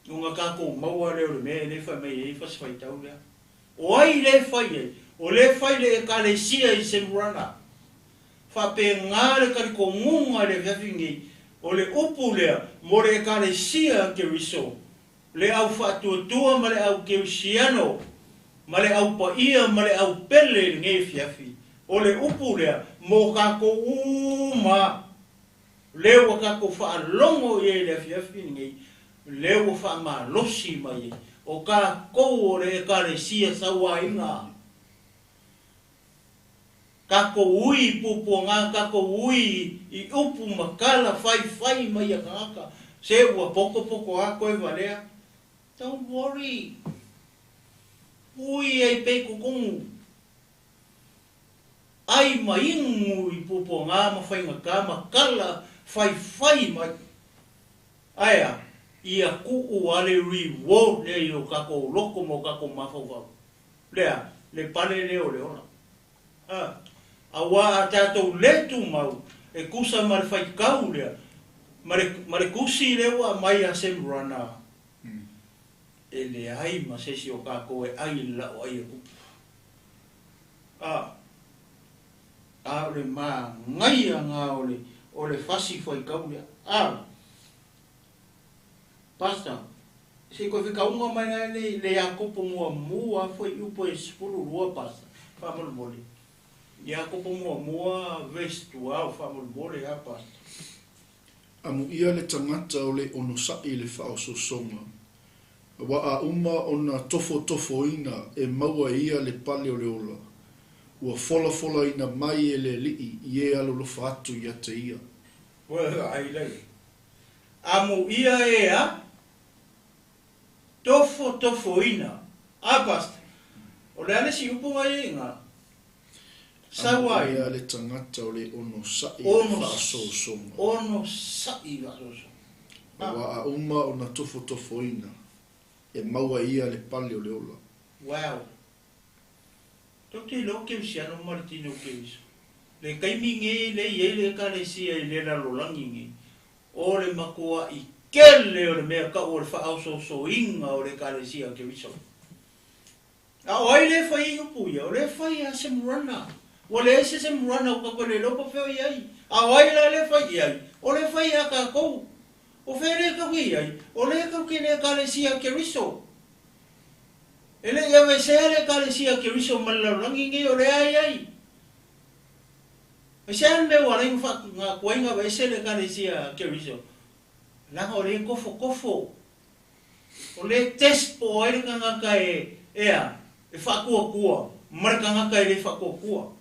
ona tatou maua lea o le mea e le fai mai ai fasifaitau lea. O ai lea e fai ai? O lea e fai le Ekalesia i Semurana. Faapena le talitonuga i le afiafi nei, o le upu lea mo le Ekalesia a Keriso, le au faatuatua ma le au kerisiano, ma le au paia ma le au pele i lenei afiafi, o le upu lea mo tatou uma, lea ua tatou faalogo i ai i le afiafi lenei, lea ua faamalosi mai ai, o tatou o le Ekalesia sauaina. Tatou ui i puapuaga, tatou ui i upu ma tala faifai mai a tagata, se ua potopoto a toe valea. Don't worry. Ui ai pea i totonu. Ai ma inu i puapuaga ma faigata ma tala faifai mai. Aea, ia tuu a le reward lea i o tatou loto ma o tatou mafaufau. Lea, le pale lea o le ola. A, auā a tatou le tumau e tusa ma le faitau lea, ma le, ma le tusi lea ua aumai ia Semurana, e leai ma se isi o tatou e ai i le la'o ai a tupu. A, a o le manaia na o le, o le fasi faitau lea. A, Pastor, Se i koe fekauga mai la le le Iakopo muamua fuaiupu e 12 pasa, faamolemole. Iakopo muamua verse 12 faamolemole a pasa. Amuia le tagata o le onosaʻi i le faaosoosoga, auā a uma ona tofotofoina e maua e ia le pale o le ola, ua folafolaina mai e le Alii i e alolofa atu ia te ia. Ua vaai la ia. Amuia e a tofotofoina. A pastor, o le a le isi upu nga ia i ina? Amuia le tagata o le onosaʻi i le faaosoosoga. Onosaʻi i le faaosoosoga. Auā a uma ona tofotofoina, e maua e ia le pale o le ola. Wow. Tou te iloa o Kerisiano ma le tino o Keriso. Le taimi nei lea e i ai le Ekalesia i le lalolagi nei, o le matuaʻi tele o le mea tau o le faaosoosoina o le Ekalesia a Keriso. A o ai lea e fai ai upu ia? O lea e fai a Semurana. Ua leai se Semurana ua tatou le iloa po o fea o i ai. A o ai la lea e fai i ai? O lea e fai ia tatou. O fea lea e tatou te i ai? O lea e tatou te i le Ekalesia a Keriso. E le i aveesea le Ekalesia a Keriso mai le lalolagi nei, o lea e i ai. Aisea le mea ua ala ai ona tuai ona aveese le Ekalesia a Keriso? Leaga o lea e tofotofo. O le test po o ai le tagata e, ea, e faatuatua ma le tagata e le faatuatua.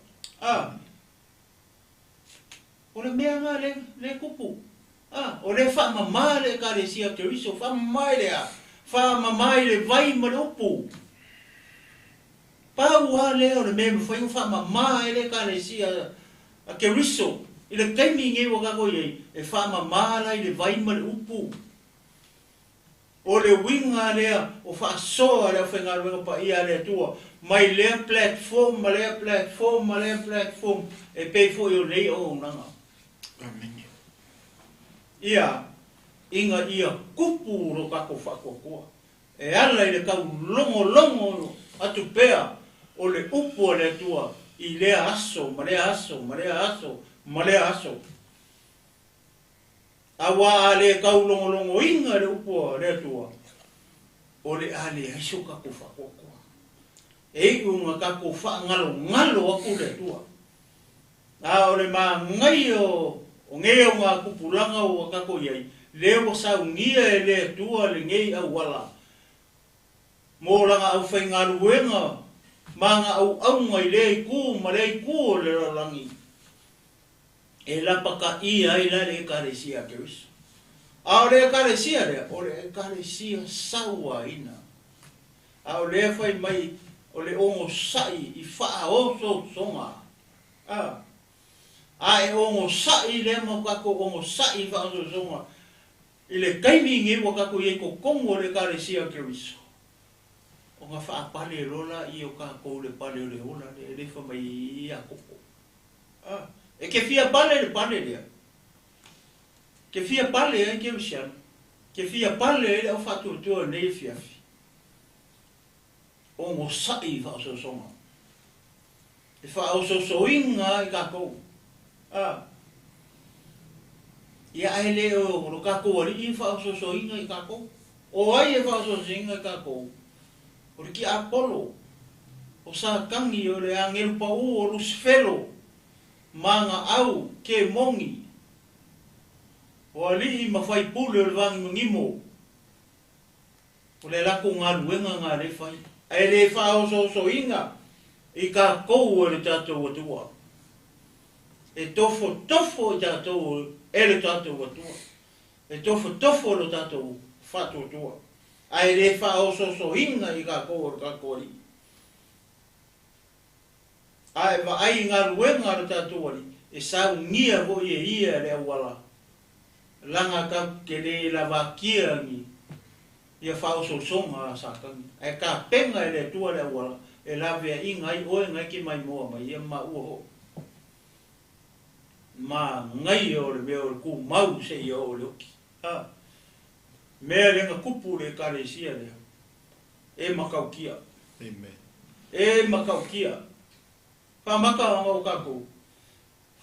A. O le mea lena lea, lea e tupu. A. O lea e faamama le Ekalesia Keriso, faamama i le a? Faamama i le vai ma le upu. Pau lava lea o le mea e mafai ona faamama ai le Ekalesia a Keriso i le taimi lenei ua tatou i ai, e faamama la i le vai ma le upu. O le uiga lea o faasoa le aufaigaluega paia a le Atua mai lea platform ma lea platform ma lea platform e pei foi o nei auaunaga. Amene. Ia, ina ia tupu lo tatou faatuatua e ala i le taulogologo atu pea o le upu a le Atua i lea aso ma lea aso ma lea aso ma lea aso. Aua a le taulogologoina le upu a le Atua, o le a leai so tatou faatoatoa. E iu ina tatou faagalogalo atu le Atua. A o le manaia o nei augatupulaga ua tatou i ai, lea ua saunia e le Atua lenei auala mo lana aufaigaluega ma ana auauna i lea itu ma lea itu o le lalolagi. E lapakaia ai la le Ekalesia a Keriso. A o le Ekalesia lea, o le Ekalesia sauaina. A o lea fai mai o le onosai i faaosoosoga. A, a e onosai lea ma tatou onosai i faaosoosoga i le taimi nei ua tatou i ai i totonu o le Ekalesia a Keriso, ona faapale loa laia o tatou i le pale o le ola lea e le fai mai ai Iakopo. A, e te fia pale le pale lea. Te fia pale ai Kerisiano. Te fia pale ai le au faatuatua o lenei afiafi. Onosai i faaosoosoga. E faaosoosoina ai tatou. A, ia ae le o lo tatou Alii e faaosoosoina i tatou. O ai e faaosoosoina i tatou? O le tiapolo, o Satani, o le agelu paū, o Lusifelo, ma ana au kemoni, o alii ma faipule o le vanimonimo, o le latou galuega na lea e fai, ae le faaosoosoina i tatou e le tatou Atua. E tofotofo i tatou e le tatou Atua. E tofotofo lo tatou faatuatua, ae le faaosoosoina i tatou o le tatou Alii. A e vaai i galuega a lo tatou Alii, e saunia foi e Ia le auala, laga tatou te le lavakia ni ia faaosoosoga a Satani, ae tapena e le Atua le auala e laveaiina ai oe na e te maimoa mai ia ma maua foi. Manaia o le mea o le tumau seia oo i le oti. A mea lea na tupu i le Ekalesia lea, e matautia. Amen. E matautia. Faamata ona o tatou.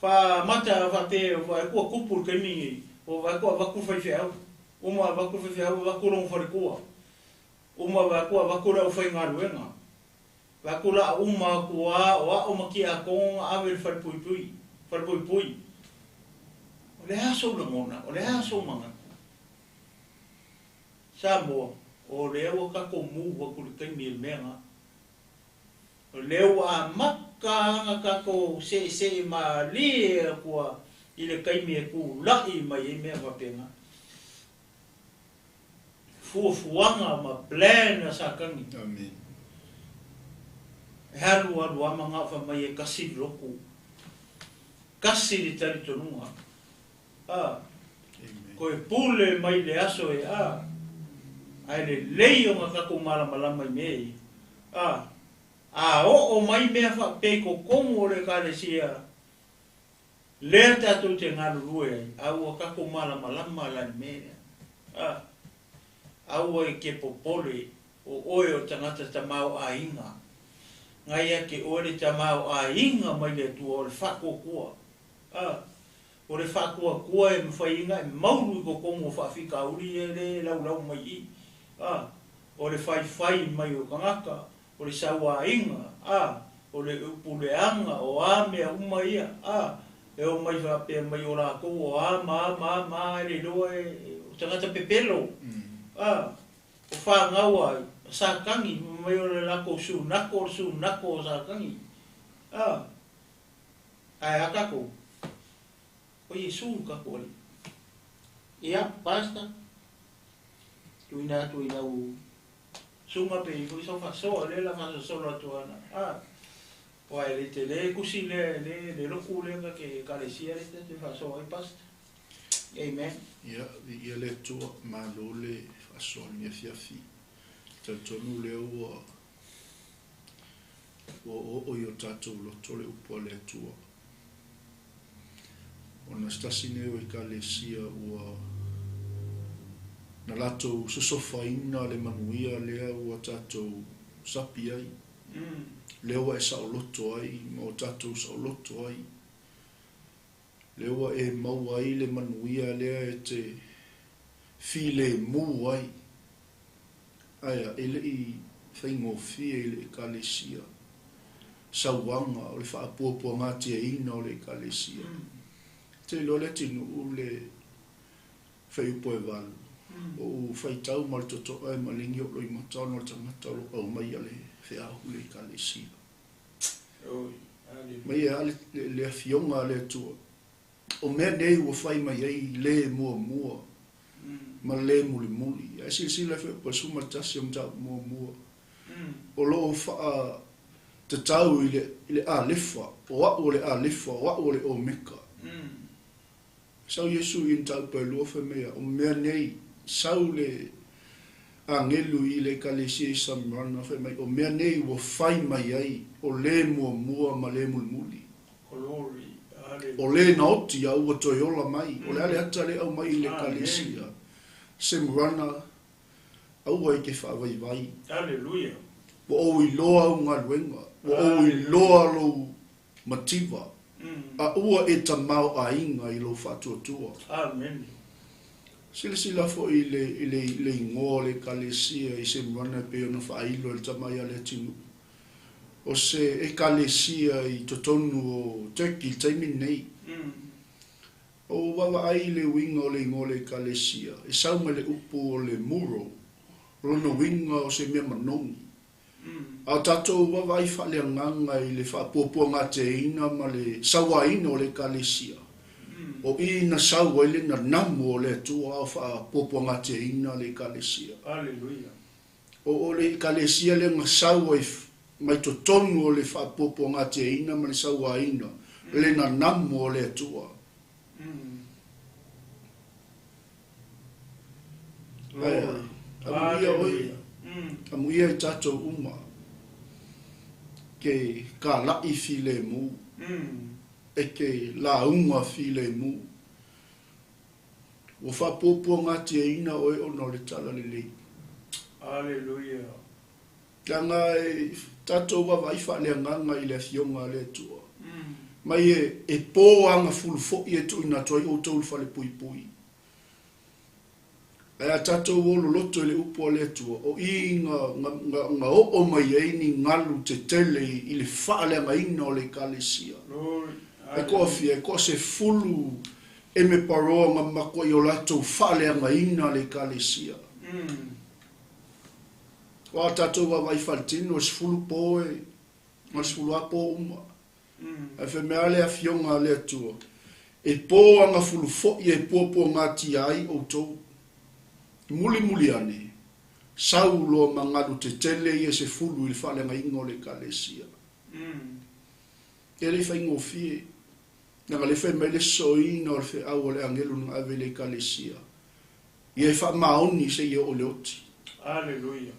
Faamata faapea o vaai atu ua tupu i le taimi nei, ua vaai atu ua avatu le faifeau. Uma avatu le faifeau, avatu lona faletua. Uma vaeatu avatu le aufaigaluega, vaeatu la a uma atu a o a'o ma tiakono na ave i le falepuipui, falepuipui. O le a sou lagona? O le a sou manatu? Samoa, o lea ua tatou move atu i le taimi i le mea na. O lea ua amata ana tatou se'ese'e malie atu a i le taimi e tula'i mai ai mea faapena. Fuafuaga ma plan a Satani. Amen. E alu alu a manao fai mai e tasi le lotu. Tasi le talitonuga. A. Amen. Toe pule mai le aso e a. Ae lelei ona tatou malamalama i mea ia. A. A oo mai mea faapea i totonu o le Ekalesia, lea tatou te galulue ai, a ua tatou malamalama la i le mea lea. A. Aua e te popole, o oe o le tagata tamaoaiga. Na ia te oe le tamaoaiga mai le Atua, o le faatuatua. A. O le faatuatua e mafai ai ona e maulu i totonu o faafitauli ia lea e laulau mai i i. A. O le faifai mai o tagata, o le sauaina, a, o le upu leaga, o a mea uma ia, a, e omai faapea mai o latou o a ma a ma a ma a, e le iloa e, o tagata pepelo, a, o fanau a ai, a Satani, fai mai o le latou sunako o le sunako o Satani, a, ae a tatou? O Iesu lo tatou Alii. Ia, Pastor, tuuina atu i lau Suga pe i foi sau faasoa lea la faasolosolo atu ana a oa e le tele tusi lea le le lotu lea ta te ekalesia lea ta te faasoa ai pastor. Amen. Ia, viia le Atua, malo le faasoa i lenei afiafi. Talitonu lea ua ua oooo i o tatou loto le upu a le Atua. Ona se tasi nei o Ekalesia ua na latou sosofaina le manuia lea ua tatou sapi ai, lea ua e saoloto ai ma ua tatou saoloto ai, lea ua e maua ai le manuia lea e te filemu ai. Aea, e le i faigofie i le Ekalesia sauaga o le faapuapuagatiaina o le Ekalesia. Te iloa le atinuu le faiupu e valu, o ou faitau ma le toto'a e maligi o loimata ona o le tagata o lo o aumaia le feau i le Ekalesia. Mai e a le, le, le afioga a le Atua. O mea nei ua fai mai ai le muamua ma le mulimuli. Ae silasila foi po 11 o mataupu muamua o lo o faatatau i le, i le Alefa, o a'u o le Alefa, o a'u o le Omeka. Sau Iesu i mataupu e lua fai mai ia, o mea nei, sau le agelu i le ekalesia i Samarana fai mai, o mea nei ua fai mai ai o le muamua ma le mulimuli. Glory, O le na oti a ua toe ola mai, o le a le ata le aumai i le ekalesia. Semurana, aua i ke faavaivai. Hallelujah. Ua ou iloa au galuega, ua ou iloa lou mativa, a ua e tamaoaiga i lou faatuatua. Amen. Silasila foi i le, i le, le igoa o le ekalesia i Semurana e pei ona faailo e le tama ia Leatinuu. O se ekalesia i totonu o Turkey i le taimi lenei. O ou vaavaai i le uiga o le igoa o le ekalesia, e sau mai le upu o le muro, o lona uiga o se mea manogi. A o tatou vaavaai faaleagaga i le faapuapuagateina ma le sauaina o le ekalesia, o i na sau ai le nanamu o le Atua a o faapuapuagateina le ekalesia. Aleluia. O le Ekalesia lea na sau ai mai totonu o le faapuapuagatiaina ma le sauaina le nanamu o le Atua. Ae amuia oe, amuia i tatou uma ke kalaʻi filemu, e ke lauga filemu. Ua faapuapuagatiaina oe ona o le talalelei. Aleluia. Leaga e tatou vaavaai faaleagaga i le Afioga a le Atua. Mai e, e po agafulu foi e tuuina atu ai outou i le falepuipui. Ae a tatou o loloto i le upu a le Atua, o i ga oo mai ai ni galu tetele i le faaleagaina o le Ekalesia. E toafia, e toasefulu emeparoa na matuai o latou faaleagaina le Ekalesia. O a tatou vaavaai faletino, e 10 po e, ma le 10 lava po uma. Ae faimea le afioga a le Atua, e po agafulu foi e puapuagatia ai outou. Mulimuli ane, sau loa ma galu tetele ia 10 i le faaleagaina o le Ekalesia. E le i faigofie. Leaga le fai mai le sosoina o le feau a le agelu na ave i le Ekalesia. Ia e faamaoni seia oo i le oti. Hallelujah.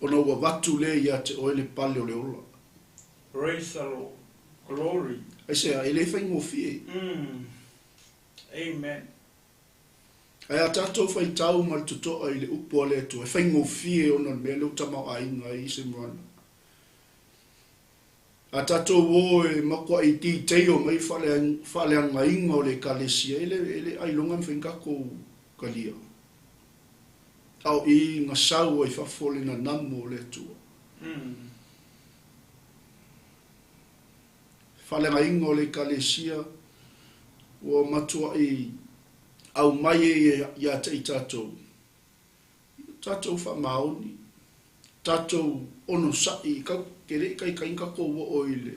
Ona ua avatu lea ia te oe le pale o le ola. Praise the Lord. Glory. Aisea? E le faigofie. Amen. Ae a tatou faitau ma le totoa i le upu a le Atua, e faigofie ona o le mea lea ua tamaoaiga ai se moana. A tatou o e matuai detail mai faaleagaina o le Ekalesia, e le ailoga e mafai ona tatou talia. A o i na sau ai fafo le nanamu o le Atua. Faaleagaina o le Ekalesia ua matuai aumai e ia te i tatou, tatou faamaoni, tatou onosai, ke le i taitaina tatou oo i le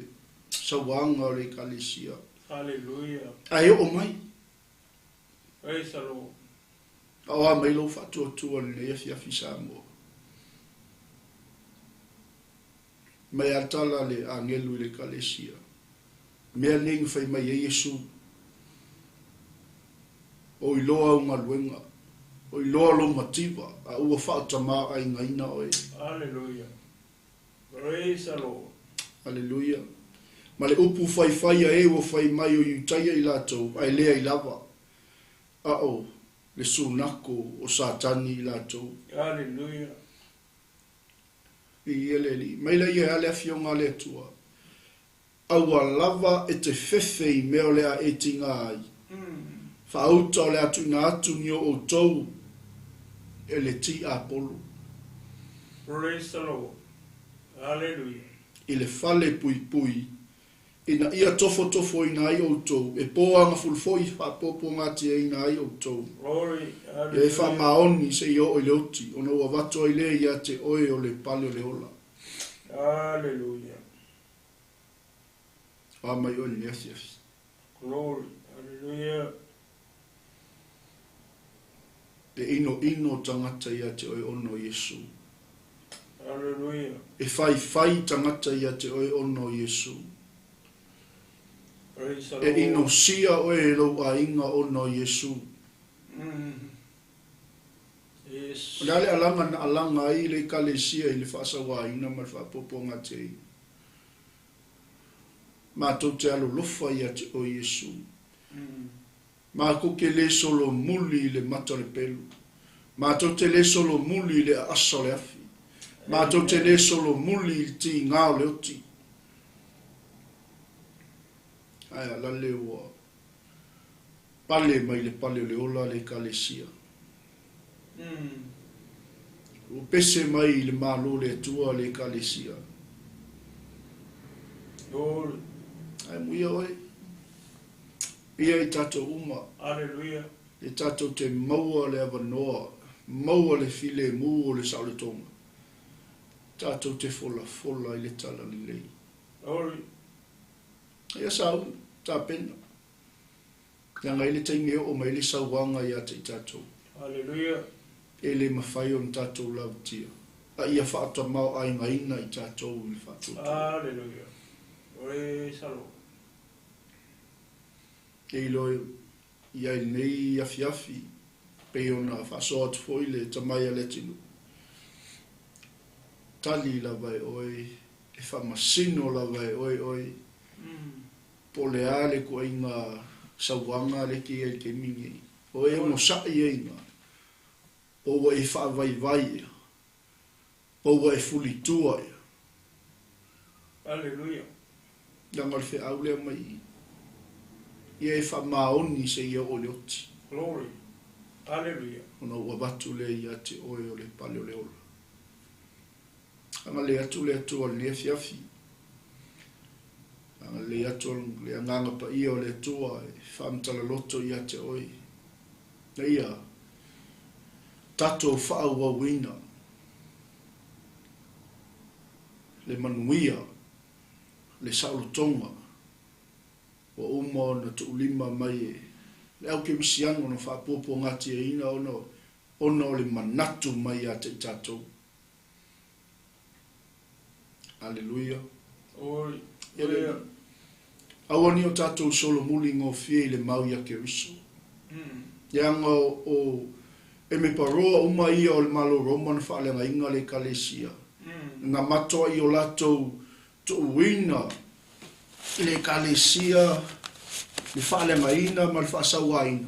sauaga o le Ekalesia. Hallelujah. Ae oo mai. Praise the Lord. A o a mai lou faatuatua i lenei afiafi Samoa. Mai a tala le agelu i le Ekalesia. Mea nei na fai mai ai Iesu. O iloa au galuega, o iloa lou mativa, a ua faatamaoaigaina oe. Hallelujah. Praise the Lord. Aleluia. Ma le upu faifai a e ua fai mai o Iutaia i latou, ae leai lava, a o le sunako o Satani i latou. Hallelujah. Viia le Alii. Mai laia e a le afioga a le Atua. Aua lava e te fefe i mea o le a e tiga ai. Faauta o le a tuuina atu ni o outou e le tiapolo. Praise the Lord. Hallelujah. I le fale puipui, ina ia tofotofoina ai outou, e po agafulu foi faapuapuagatiaina ai outou. Glory. Ia e Hallelujah. faamaoni seia oo i le oti, ona ua avatu ai lea ia te oe o le pale o le ola. Hallelujah. O a mai oe i lenei afiafi. Glory. Hallelujah. E inoino tagata ia te oe ona o Iesu. Hallelujah. E faifai tagata ia te oe ona o Iesu. Praise the E Lord. inosia oe e lou aiga ona o Iesu. Yes. O le a le alaga na alaga ai le Ekalesia i le faasauaina ma le faapuapuagatiaina. Matou te alolofa ia te oe Iesu. Matou te le solomuli i le mata o le pelu. Matou te le solomuli i le aasa o le afi. Matou te le solomuli i le tiga o le oti. Ae alale ua pale mai le pale o le ola le Ekalesia. Ua pese mai i le Malo o le Atua le Ekalesia. Glory. Ae muia oe. Ia i tatou uma. Hallelujah. E tatou te maua le avanoa, maua le filemu o le saoletoga. Tatou te folafola i le talalelei. Glory. Ia sauni, tapena. Leaga e i ai le taimi e oo mai ai le sauaga ia te i tatou. Hallelujah. E le mafai ona tatou lavatia, a ia faatamaoaigaina i tatou i le faatuatua. Hallelujah. Praise the Lord. E iloa i ai lenei afiafi, pei ona faasoa atu foi le tamai a le atunuu. Tali lava e oe, e faamasino lava e oe oe, po o le a le ituaiga sauaga lea e te i ai i le taimi lenei. O e onosai ai i ina, po ua e faavaivai ea, po ua e fulitua ea. Hallelujah. Leaga o le feau lea mai i i. Ia e faamaoni seia oo i le oti. Glory. Aleluia. Ona ou avatu lea ia te oe o le pale o le ola. Agalelei atu le Atua i lenei afiafi. Agalelei atu le agaga paia o le Atua e faamatala loto ia te oe. Na ia tatou faaauauina le manuia, le saolotoga, ua uma ona tuulima mai e le au kerisiano na faapuapuagatiaina ona o le manatu mai ia te i tatou. Aleluia. Oi. Ia le aua ni o tatou solomuli gofie i le mau ia Keriso. Leaga o emeparoa uma ia o le Malo Roma na faaleagaina le ekalesia. Na matoa i o latou tuuina i le ekalesia le faaleagaina ma le faasauaina.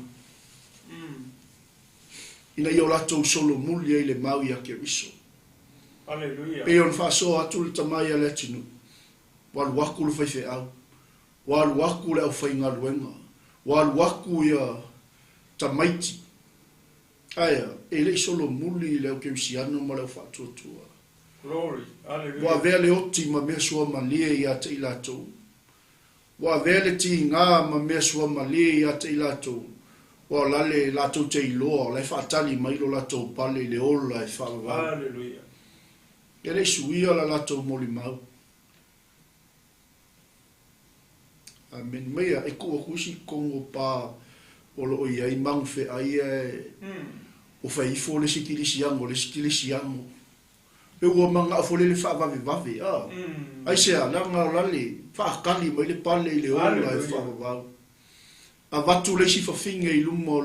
Ina ia o latou solomuli ai le mau ia Keriso. Aleluia. Pei ona faasoa atu le tamai a le atunuu. Ua alu aku le faifeau. Ua alu aku le aufaigaluega. Ua alu aku ia tamaiti. Aia, e le i solomuli i le au kerisiano ma le au faatuatua. Glory. Ua Aleluia. avea le oti ma mea suamalie ia te i latou. Ua avea le tiga ma mea suamalie ia te i latou. Ua lale latou te iloa, o la e faatali mai lo latou pale i le ola e faavavau. Aleluia. E le i suia la latou molimau. Amen. Meia, e tuu atu isi kongo pa o loo iai magufeai ae o fai ifo le isi kilisiano le isi kilisiano. E ua manao foi lele faavavevave a. Aisea, leaga o la le faatali mai le pale i le ola e Aleluia. faavavau. Avatu le isi fafine i luma o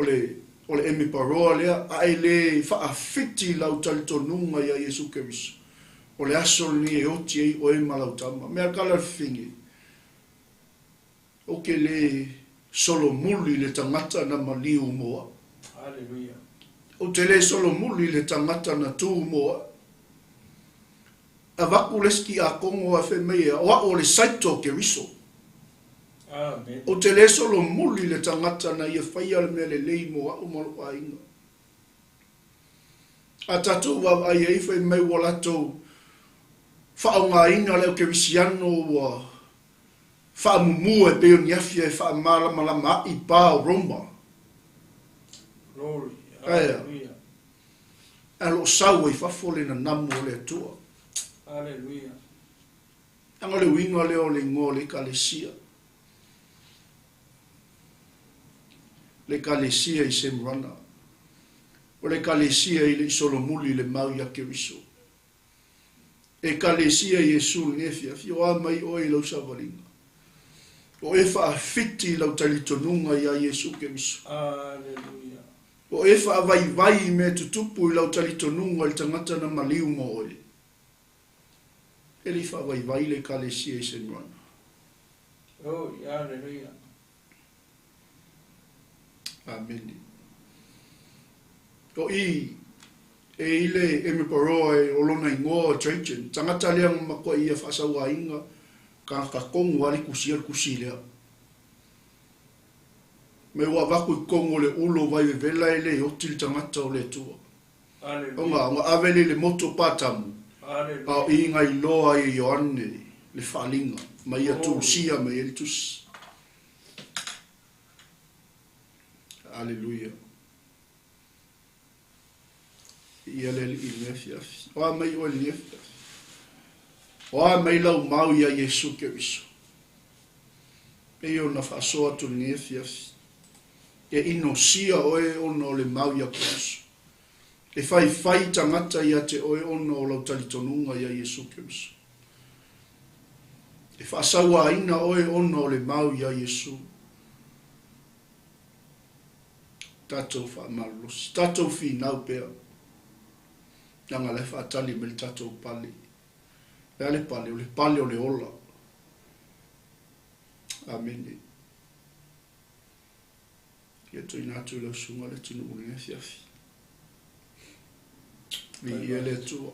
le emeparoa lea, a e le faafiti lau talitonuga ia Iesu Keriso. O le aso lenei e oti ai oe ma lau tama. Mea kala le fafine. O ke le solomuli le tagata na maliu mo au. Aleluia. Ou te le solomuli le tagata na tu mo au. Avaku le isi kiakogo ae fai mai o a'u o le saito o Keriso. Amen. Ou te le solomuli le tagata na ia faia le mea lelei mo a'u ma lo'u aiga. A tatou vaavaai ai fai mai ua latou faaaogāina le au kerisiano ua faamumua e pei o ni afi e faamalamalama a'i pa o Roma. Glory. Aia. Aleluia. Ae o loo sau ai fafo le nanamu o le Atua. Aleluia. Leaga o le uiga lea o le igoa o le ekalesia. Le ekalesia i Semurana. O le ekalesia i le i solomuli le mau ia Keriso. Ekalesia Iesu lenei afiafi, o a mai oe i lau savaliga. O e faafiti i lau talitonuga ia Iesu Keriso. Aleluia. O e faavaivai i mea tutupu i lau talitonuga i le tagata na maliu mo oe. E le i faavaivai le ekalesia i Semurana. Oh, aleluia. Amene. O i e i le emeparoa e o lona igoa o Trajan, tagata lea na matuai ia faasauaina tagata tonu lava le tusia le tusi lea. Me ua avatu i totonu o le ulo vai vevela e le oti le tagata o le Atua. Aleluia. Ona ave le i le motu o Patamu, a o Aleluia. i na iloa ai e Ioane le faaaliga, ma ia Oh. tusia mai ai le tusi. Aleluia. Ia le alii i lenei afiafi. O a mai oe i lenei afiafi. O a mai lau mau ia Iesu Keriso. Pei ona faasoa atu i lenei afiafi. E inosia oe ona o le mau ia Keriso. E faifai tagata ia te oe ona o lau talitonuga ia Iesu Keriso. E faasauaina oe ona o le mau ia Iesu. Tatou faamalolosi. Tatou finau pea. Leaga la e faatali mai le tatou pale. Le a le pale, o le pale o le ola. Amene. Ia tuuina atu i lau susuga le atunuu i lenei afiafi. Viia le Atua.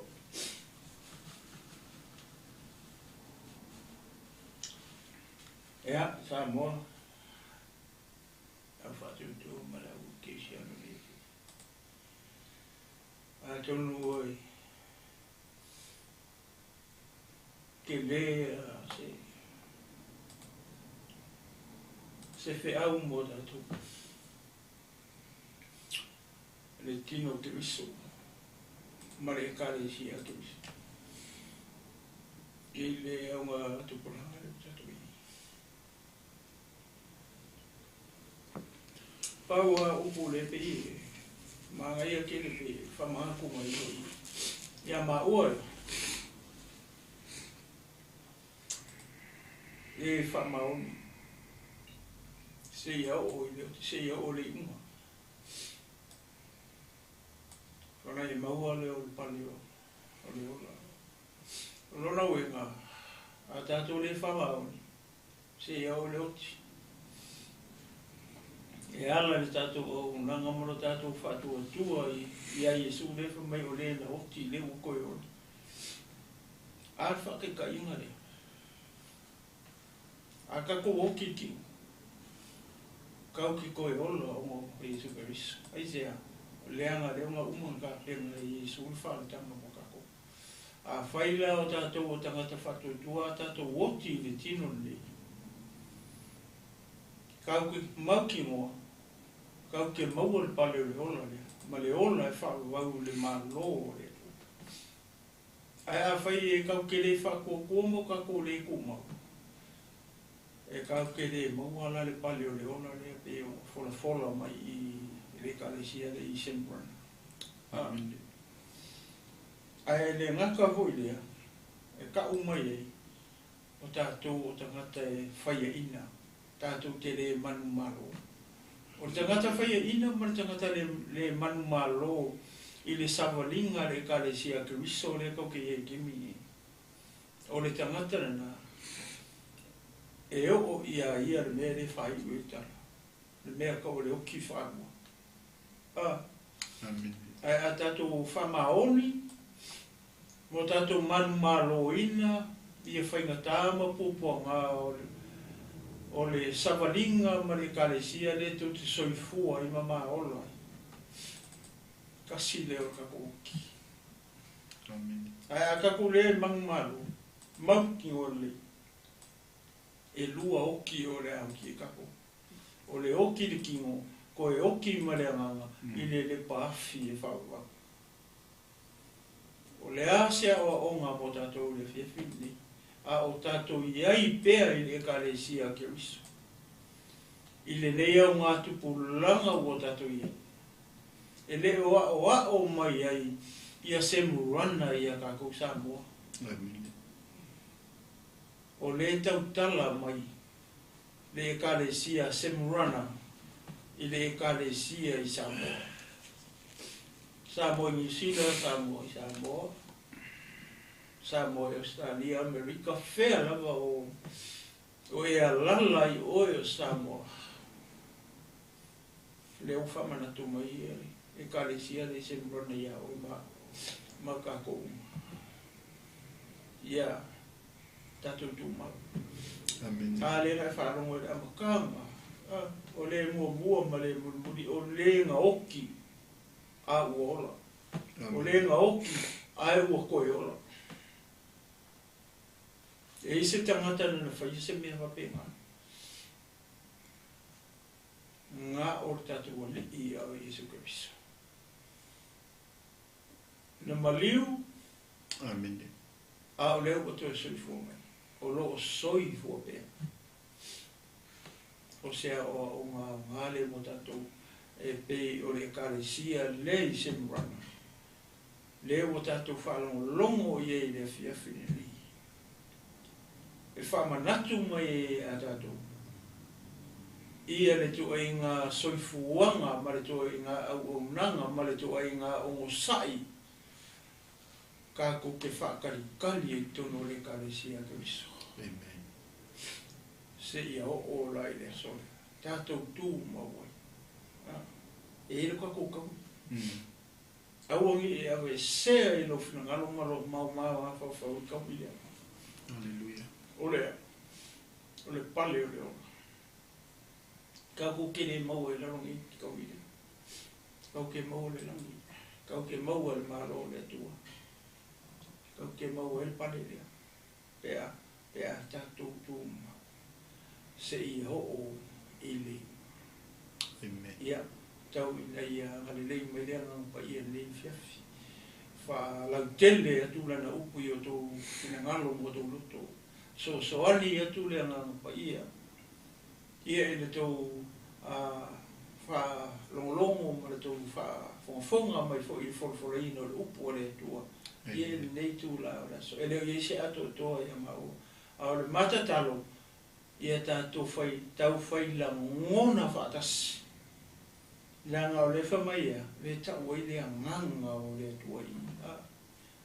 Ia, Samoa. Au faatutu ma le au kerisiano. Atonu e telē se se feau mo tatou le tino o Keriso ma le Ekalesia a Keriso i le augatupulaga lea ua tatou i ai. Pau a upu le pei e manaia tele pe faamanatu mai foi ia maua e faamaoni seia oo i le seia oo i le iuga. Ona e maua lea o le pale o le ola. O lona uiga, a tatou le faamaoni, seia oo i le oti. E ala i le tatou auaunaga ma lo tatou faatuatua ia Iesu lea fai mai o le na oti lea ua toe ola. A le faataitaiga lea. A tatou oti i le tino, tatou te toe ola ona o Iesu Keriso. Aisea? Leaga lea ua uma ona tapena e Iesu le faaletaga mo tatou. Afai la o tatou o tagata faatuatua a tatou oti i le tino lenei, tatou te mautinoa, tatou te maua le pale o le ola lea, ma le ola e faavavau i le Malo o le Atua. Ae afai e tatou te le faatuatua ma o tatou le tumau, e tatou te le maua la le pale o le ola lea pei ona folafola mai i le Ekalesia lea i Sembrana. Amene. Ae le gata foi lea, e tau mai ai, o tatou o tagata e faiaina, tatou te le manumalo. O le tagata faiaina ma le tagata le, le manumalo i le savaliga a le Ekalesia a Keriso lea tou te i ai i le taimi lenei, o le tagata lena e oo ia ia le mea lea e faaiu ai le tala, le mea tau o le oti faalua. A. Amene. Ae a tatou faamaoni ma o tatou manumaloina ia faigata ma puapuaga o le savaliga ma le Ekalesia lea tou te soifua ai ma maola ai, tasi lea o le tatou oti. Amene. Ae a tatou le manumalo, mautinoa lelei, e lua oti o le a oti ai tatou. O le oti i le tino, toe oti ma le agaga i le lepa afi e faavavau. O le a se aoaoga mo tatou i le afiafi lenei, a o tatou i ai pea i le Ekalesia a Keriso, i lenei augatupulaga ua tatou i ai, e le o aoao mai ai ia Semurana ia tatou Samoa. Amene. O lea e tautala mai le Ekalesia Semurana i le Ekalesia i Samoa. Samoa i Niu Sila, Samoa i Samoa, Samoa i Ausetalia, Amerika, fea lava o o e alala ai oe o Samoa. Lea ua faamanatu mai le Ekalesia le Semurana ia oe ma ma tatou uma. Ia tatou tumau. Amene. A lea na e faalogo i le amataga, o le muamua ma le mulimuli, o le gaoki a ua ola. O le gaoki ae ua toe ola. E i ai se tagata na na faia se mea faapena. Na o le tatou Alii ia o Iesu Keriso. Na maliu. Amene. A o lea ua toe soifua mai. O lo o soifua pea. O se aoaoga aoga lea mo tatou e pei o le Ekalesia le i Semurana, lea ua tatou faalogologo i ai i le afiafi lenei, e faamanatu mai ai ia tatou ia le ituaiga soifuaga ma le ituaiga auaunaga ma le ituaiga onosai tatou te faatalitali ai i totonu o le Ekalesia a Keriso. Amen. Seia oo la i le aso lea, tatou tumau ai. A, e i ai lo tatou taui. Aua ne i e aveesea i lou finagalo ma lou maomao mafaufau i taui lea. Aleluia. O le a? O le pale o le ola. Tatou te le maua i lalo nei taui lea. Tatou te maua le lagi. Tatou te maua i le Malo o le Atua. Tatou te maua ai le pale lea pe a pe a tatou tumau seia oo i le Amen. Ia, tau ina ia agalelei mai le Agaga Paia i lenei afiafi. Faalautele atu Lana upu i outou finagalo ma outou loto. Soasoani atu le Agaga Paia ia i le tou faalogologo ma le tou faafogafoga mai foi i le folafolaina o le upu a le Atua ia i lenei itula o le aso. E le o i ai se atoatoa ia maua, a o le ma tatalo, ia tatou fai, tau fai lagona faatasi, leaga o lea e fai mai ea, lea e tau ai le Agaga o le Atua i i. A,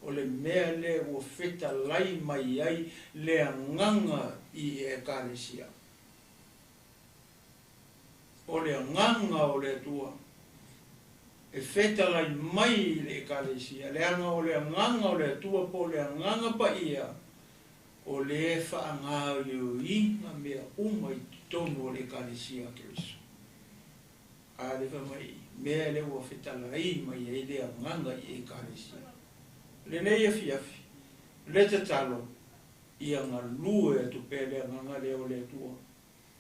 o le mea lea ua fetalai mai ai le Agaga i Ekalesia. O le Agaga o le Atua e fetalai mai i le Ekalesia, leaga o le Agaga o le Atua po o le Agaga Paia, o lea e faagaoioiga mea uma i totonu o le Ekalesia a Keriso. A lea fai mai, mea lea ua fetalai mai ai le Agaga i Ekalesia. Lenei afiafi, le tatalo, ia galue atu pea le Agaga lea o le Atua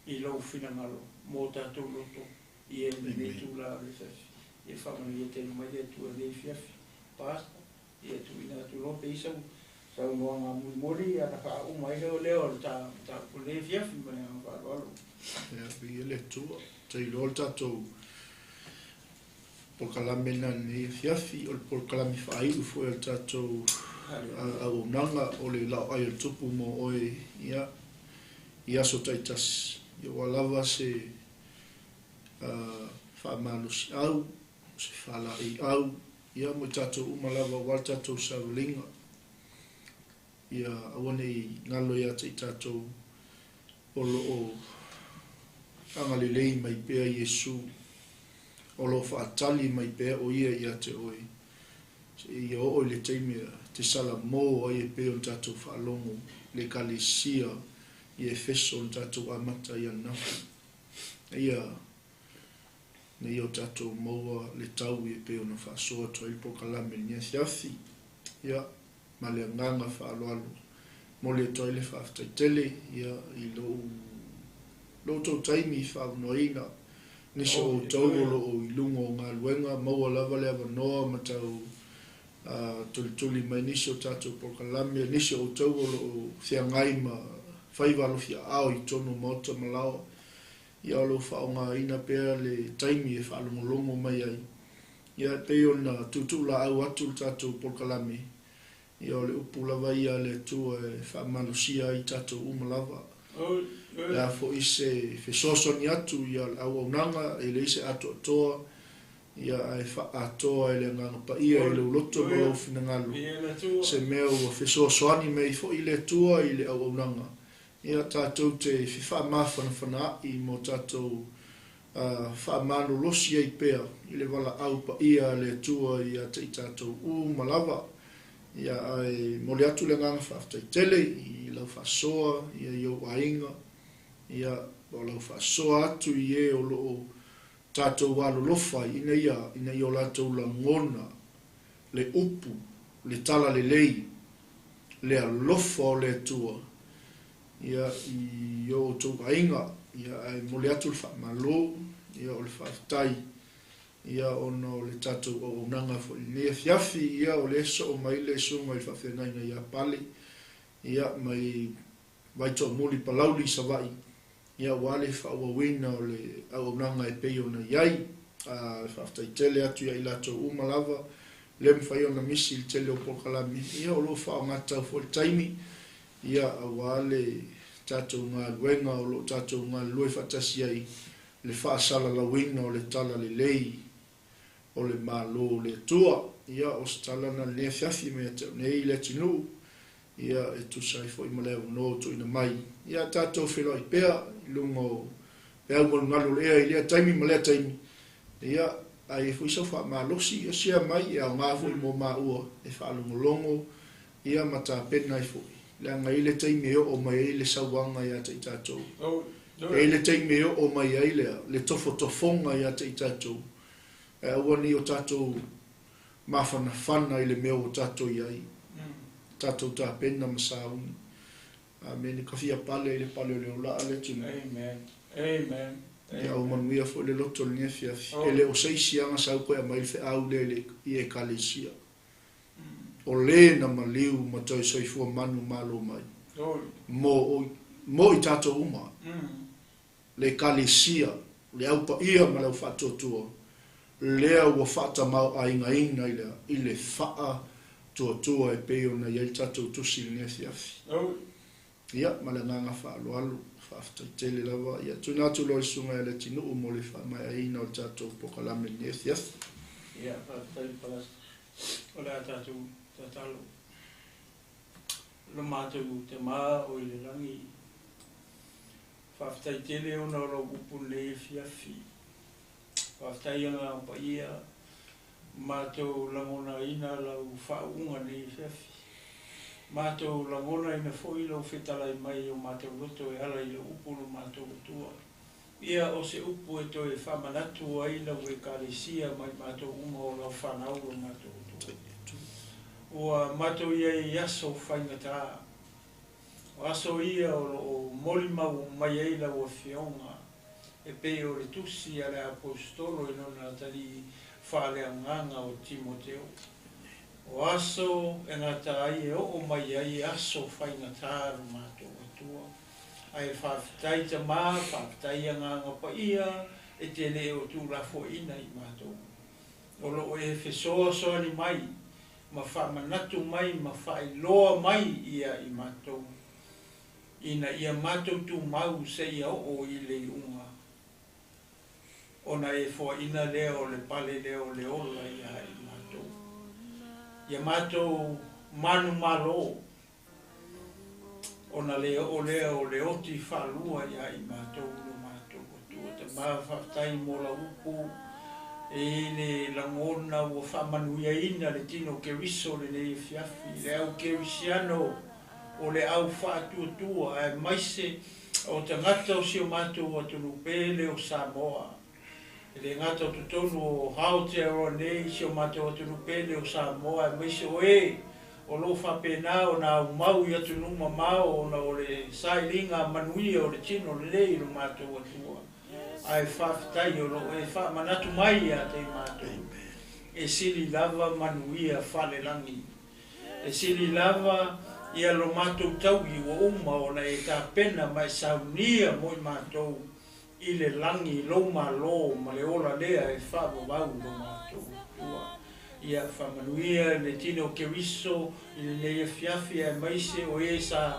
i lou finagalo mo tatou loto ia i lenei itula o le afiafi. Ia faamanuia tele mai le Atua i lenei afiafi. Pastor, ia tuuina atu loa pe i ai sau saunoaga mulimuli ia ona faauma ai lea o le mataupu i lenei afiafi ma le agaga faaaloalo. Ia, viia le Atua. Tailoa le tatou polokalame lena i lenei afiafi, o le polokalame faaiu foi o le tatou auaunaga o le laoai o le Tupu mo oe ia i aso taitasi. Ia ua lava se faamalosiau, se faalaeiau, ia mo i tatou uma lava aua le tatou savaliga. Ia aua ne i galo ia te i tatou o lo o agalelei mai pea Iesu, o lo o faatali mai pea o Ia ia te oe, seia oo i le taimi e te salamo ai e pei ona tatou faalogo i le Ekalesia i Efeso na tatou amata ai ananafi. Ia, ina ia o tatou maua le taui e pei ona faasoa atu ai le polokalame i lenei afiafi. Ia, ma le agaga faaaloalo, momoli atu ai le faafetai tele ia i lou lo outou taimi i faaavanoaina nisi o outou o lo o i luga o galuega, maua lava le avanoa ma tau tulituli mai nisi o tatou polokalame, nisi o outou o lo o feagai ma faiva alofiaao i totonu o maota ma laoa, ia o lo o faaaogaina pea le taimi e faalogologo mai ai. Ia e pei ona tuutuulaau atu le tatou polokalame, ia o le upu lava ia a le Atua e faamalosia ai tatou uma lava. O le a foi se fesoasoani atu ia le auaunaga, e leai se atoatoa, ia ae faaatoa e le Agaga Paia i lou loto ma lou finagalo, se mea ua fesoasoani mai ai foi le Atua i le auaunaga. Ia tatou te fefaamafanafanaai mo tatou faamalolosi ai pea i le valaau paia a le Atua ia te i tatou uma lava. Ia, ae momoli atu le agaga faafetai tele i lau faasoa ia i ou aiga, ia, o lau faasoa atu i e o lo o tatou alolofa ai ina ia, ina ia o latou lagona le upu, le talalelei, le alofa o le Atua ia i o outou aiga, ia ae momoli atu le faamalo, ia o le faafetai, ia ona o le tatou auaunaga foi i lenei afiafi, ia o lea e sosoo mai le susuga i le faafeagaiga ia Pale, ia mai Vaitoamuli Palauli i Savaii, ia aua le faaauauina o le auaunaga e pei ona i ai. A, faafetai tele atu ia i latou uma lava, le mafai ona misi i le tele o polokalame, ia o lo o faaaoga tatau foi le taimi, ia aua le tatou galuega o lo o tatou galulue faatasi ai, le faasalalauina o le talalelei o le Malo o le Atua. Ia, o se tala na lenei afiafi mai ia te au nei le atunuu, ia, e tusa ai foi ma le avanoa ua tuuina mai. Ia, tatou feiloai pea i luga o peau galugalu o le ea i lea taimi ma lea taimi, ia, a i ai foi sau faamalosi, ia share mai, e aoga foi mo maua e faalogologo, ia, ma tapena ai foi, leaga e i ai le taimi e oo mai ai le sauaga ia te i tatou. E i ai le taimi e oo mai ai le, le tofotofoga ia te i tatou, ae aua ne i o tatou. mafanafana i le mea ua tatou i ai, tatou tapena ma sauni. Amene. Ka fia pale i le pale o le olaa le atunuu. Amen. Amen. Ia ua manuia foi le loto i lenei afiafi. Oh. E le o se isi aga sau koe aumai le feau lea i le i Ekalesia. O le na maliu ma toe soifua manu malo mai. Glory. Mo oi, mo i tatou uma. Le Ekalesia, le au paia ma le au faatuatua, lea ua faatamaoaigaina i le i le faa tuatua e pei ona i ai le tatou tusi i lenei afiafi. Glory. Ia, ma le agaga faaaloalo, faafetai tele lava. Ia, tuuina atu loa i le Susuga ia Leatinuu mo le faamaeaina o le tatou polokalame i lenei afiafi. Ia, faafetai Pastor. O le a tatou tatalo. Lo matou Tama o i le lagi, faafetai tele ona o lau upu lenei afiafi. Faafetai Agaga Paia, matou lagonaina lau faauuga nei afiafi. Matou lagonaina foi lou fetalai mai i o matou loto e ala i lau upu lo matou Atua. Ia o se upu e toe faamanatu ai lau Ekalesia ma i matou uma o lau fanau lo matou Atua. Ua matou i ai i aso faigata. O aso ia o lo o molimau mai ai lau Afioga e pei o le tusi a le Aposetolo i lona atalii faaleagaga o Timoteo. O aso e gata ai e oo mai ai aso faigata lo matou Atua. Ae faafetai Tama, faafetai Agaga Paia e te le o tuulafoaiina i matou. O lo o e fesoasoani mai ma faamanatu mai ma faailoa mai ia i matou, ina ia matou tumau seia oo i le iuga, ona e foaiina lea o le pale lea o le ola ia i matou. Ia matou manumalo, ona le oo lea o le oti faalua ia i matou lo matou Atua. Tama, faafetai mo lau upu e le lagona ua faamanuiaina le tino Keriso lenei afiafi, le au kerisiano o le au faatuatua aemaise o tagata o si o matou atunuu pele o Samoa. E le gata o totonu o Aotearoa nei si o matou atunuu pele o Samoa aemaise o e o lo o faapena ona aumau i atunuu mamao ona o le sailiga manuia o le tino lelei i lo matou Atua. Ae faafetai o lo o e faamanatu mai ia te i matou, e sili lava manuia falelagi. E sili lava ia lo matou taui ua uma ona e tapena ma e saunia mo i matou i le lagi lou Malo ma le ola lea e faavavau lo matou Atua. Ia faamanuia le tino o Keriso i lenei afiafi aemaise o e sa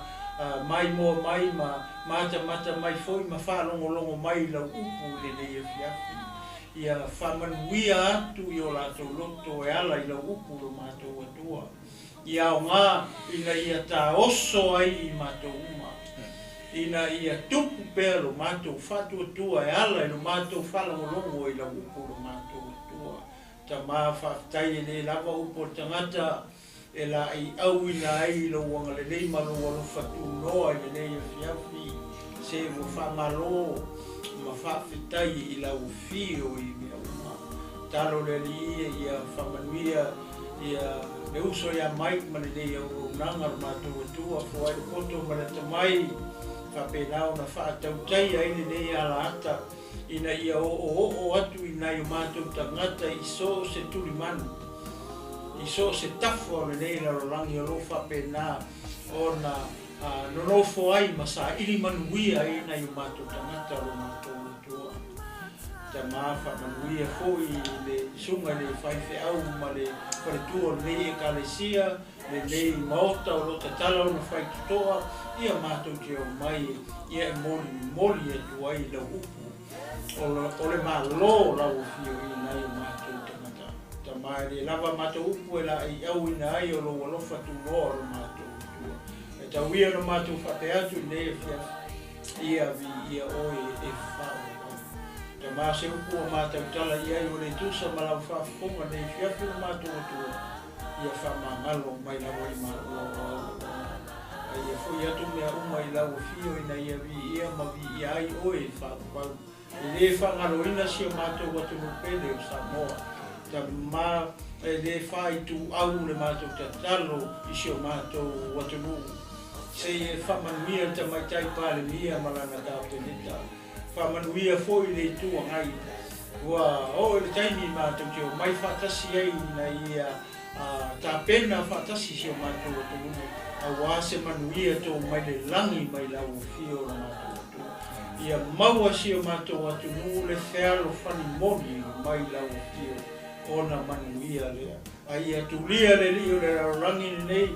maimoa mai ma matamata mai foi ma faalogologo mai i lau upu i lenei afiafi. Ia faamanuia atu i o latou loto e ala i lau upu lo matou Atua. Ia aoga ina ia taoso ai i matou uma, ina ia tupu pea lo matou faatuatua e ala i lo matou faalogologo i lau upu lo matou Atua. Tama, faafetai e le lava upu a le tagata e laeiauina ai i lou agalelei ma lou alofa tunoa i lenei afiafi, se ua faamalo ma faafetai i lau afio i mea uma. Talo le Alii e ia faamanuia ia le uso ia Mike ma lenei auaunaga lo matou Atua, foai le poto ma le atamai, faapena ona faatautaia ai lenei alaata ina ia oooo atu i nai o matou tagata i so o se tulimanu, i so o se tafa o lenei lalolagi o lo o faapena ona nonofo ai ma saili manuia ai nai o matou tagata o lo matou Atua. Tama, faamanuia foi i le susuga i le faifeau ma le faletua o lenei Ekalesia, lenei Maota o lo o tatala ona faitotoa, ia matou te omai ia e molimoli atu ai lau upu o le Malo lau afio i nai o matou tagata. Tama, e le lava matou upu e laeiauina ai o lou alofa tunoa o lo matou Atua. E tau ia ona matou faapea atu i lenei afiafi, ia viia oe e faaauau. Tama, se upu ua matou tala i ai ua le tusa ma lau faafofoga nei afiafi lo matou Atua, ia faamagalo mai lava i maua o au auauna. A ia foi atu mea uma i lau afio ina ia viia ma viia ai oe e faavavau. E le faagaloina si o matou atunuu pele o Samoa. Tama, E lē faaituau le matou tatalo i si o matou atunuu. Se i e faamanuia le Tamaitai Palemia ma lana Kapeneta. Faamanuia foi le Itu Agai. Ua oo i le taimi matou te omai faatasi ai ina ia tapena faatasi si o matou atunuu auā se manuia tou mai le lagi mai lau Afio o le matou Atua. Ia maua si o matou atunuu le fealofani moni mai lau Afio ona manuia lea. A ia tulia le alii o le lalolagi lenei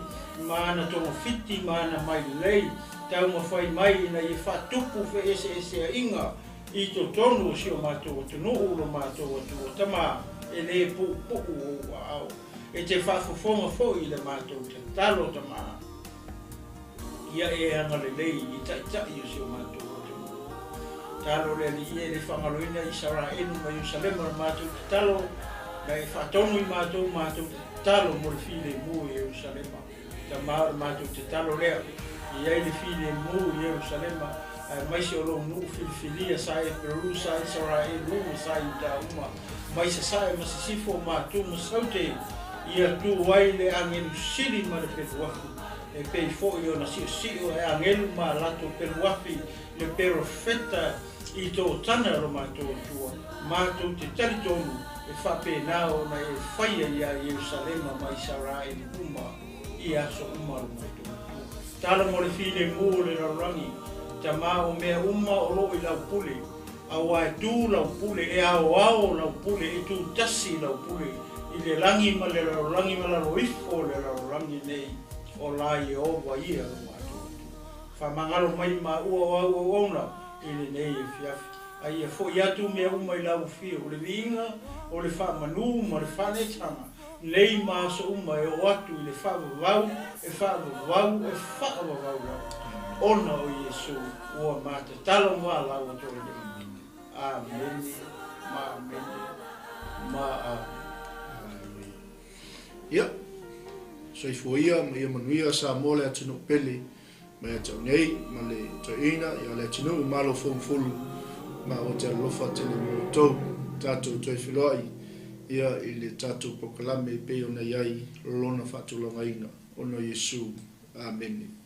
ma ana togafiti ma ana mailei taumafai mai ina ia faatupu feeseeseaiga i totonu o si o matou atunuu lo matou Atua Tama e lē puupuu ou aao. E te faafofoga foi i le matou tatalo Tama. Ia e agalelei i taitai o si o matou atunuu. Talo le Alii e le faagaloina Isaraelu ma Ierusalema le matou tatalo, na e faatonu i matou matou tatalo mo le filemu i Ierusalema. Tama o le matou tatalo lea, i ai le filemu i Ierusalema, aemaise o lou nuu filifilia sa e Peru sa Isaraelu uma sa Iuta uma, mai sasae ma sisifo ma tu ma saute, ia tu ai le agelu sili ma le peluafi, e pei foi ona siosio e agelu ma latou peluafi le perofeta i totana lo matou Atua, matou te talitonu e faapena ona e faia iā Ierusalema ma Isaraelu uma i aso uma lo matou Atua. Talo mo le filemu o le lalolagi, Tama o mea uma o loo i lau pule, auā e tu lau pule, e aoao lau pule, e tutasi lau pule i le lagi ma le lalolagi ma lalo ifo o le lalolagi nei, o la Ieova ia lo matou Atua. Faamagalo mai maua o au auauna i lenei afiafi. A ia fo'i atu mea uma i lau afio, o le viiga, o le faamanū ma le faaneetaga, nei ma aso uma e oo atu i le faavavau, e faavavau, e faavavau lava, ona o Iesu ua matatalo ma valaau atu ai nei. Amene, ma amene, ma amene. Aleluia. Ia, soifua ia ma ia manuia Samoa le atunuu pele mai ia te au nei ma le toeaina ia le atunuu malo fougafulu ma ua te alolofa tele mo outou tatou toe feloai ia i le tatou polokalame e pei ona i ai lona faatulagaina ona o Iesu. Amene.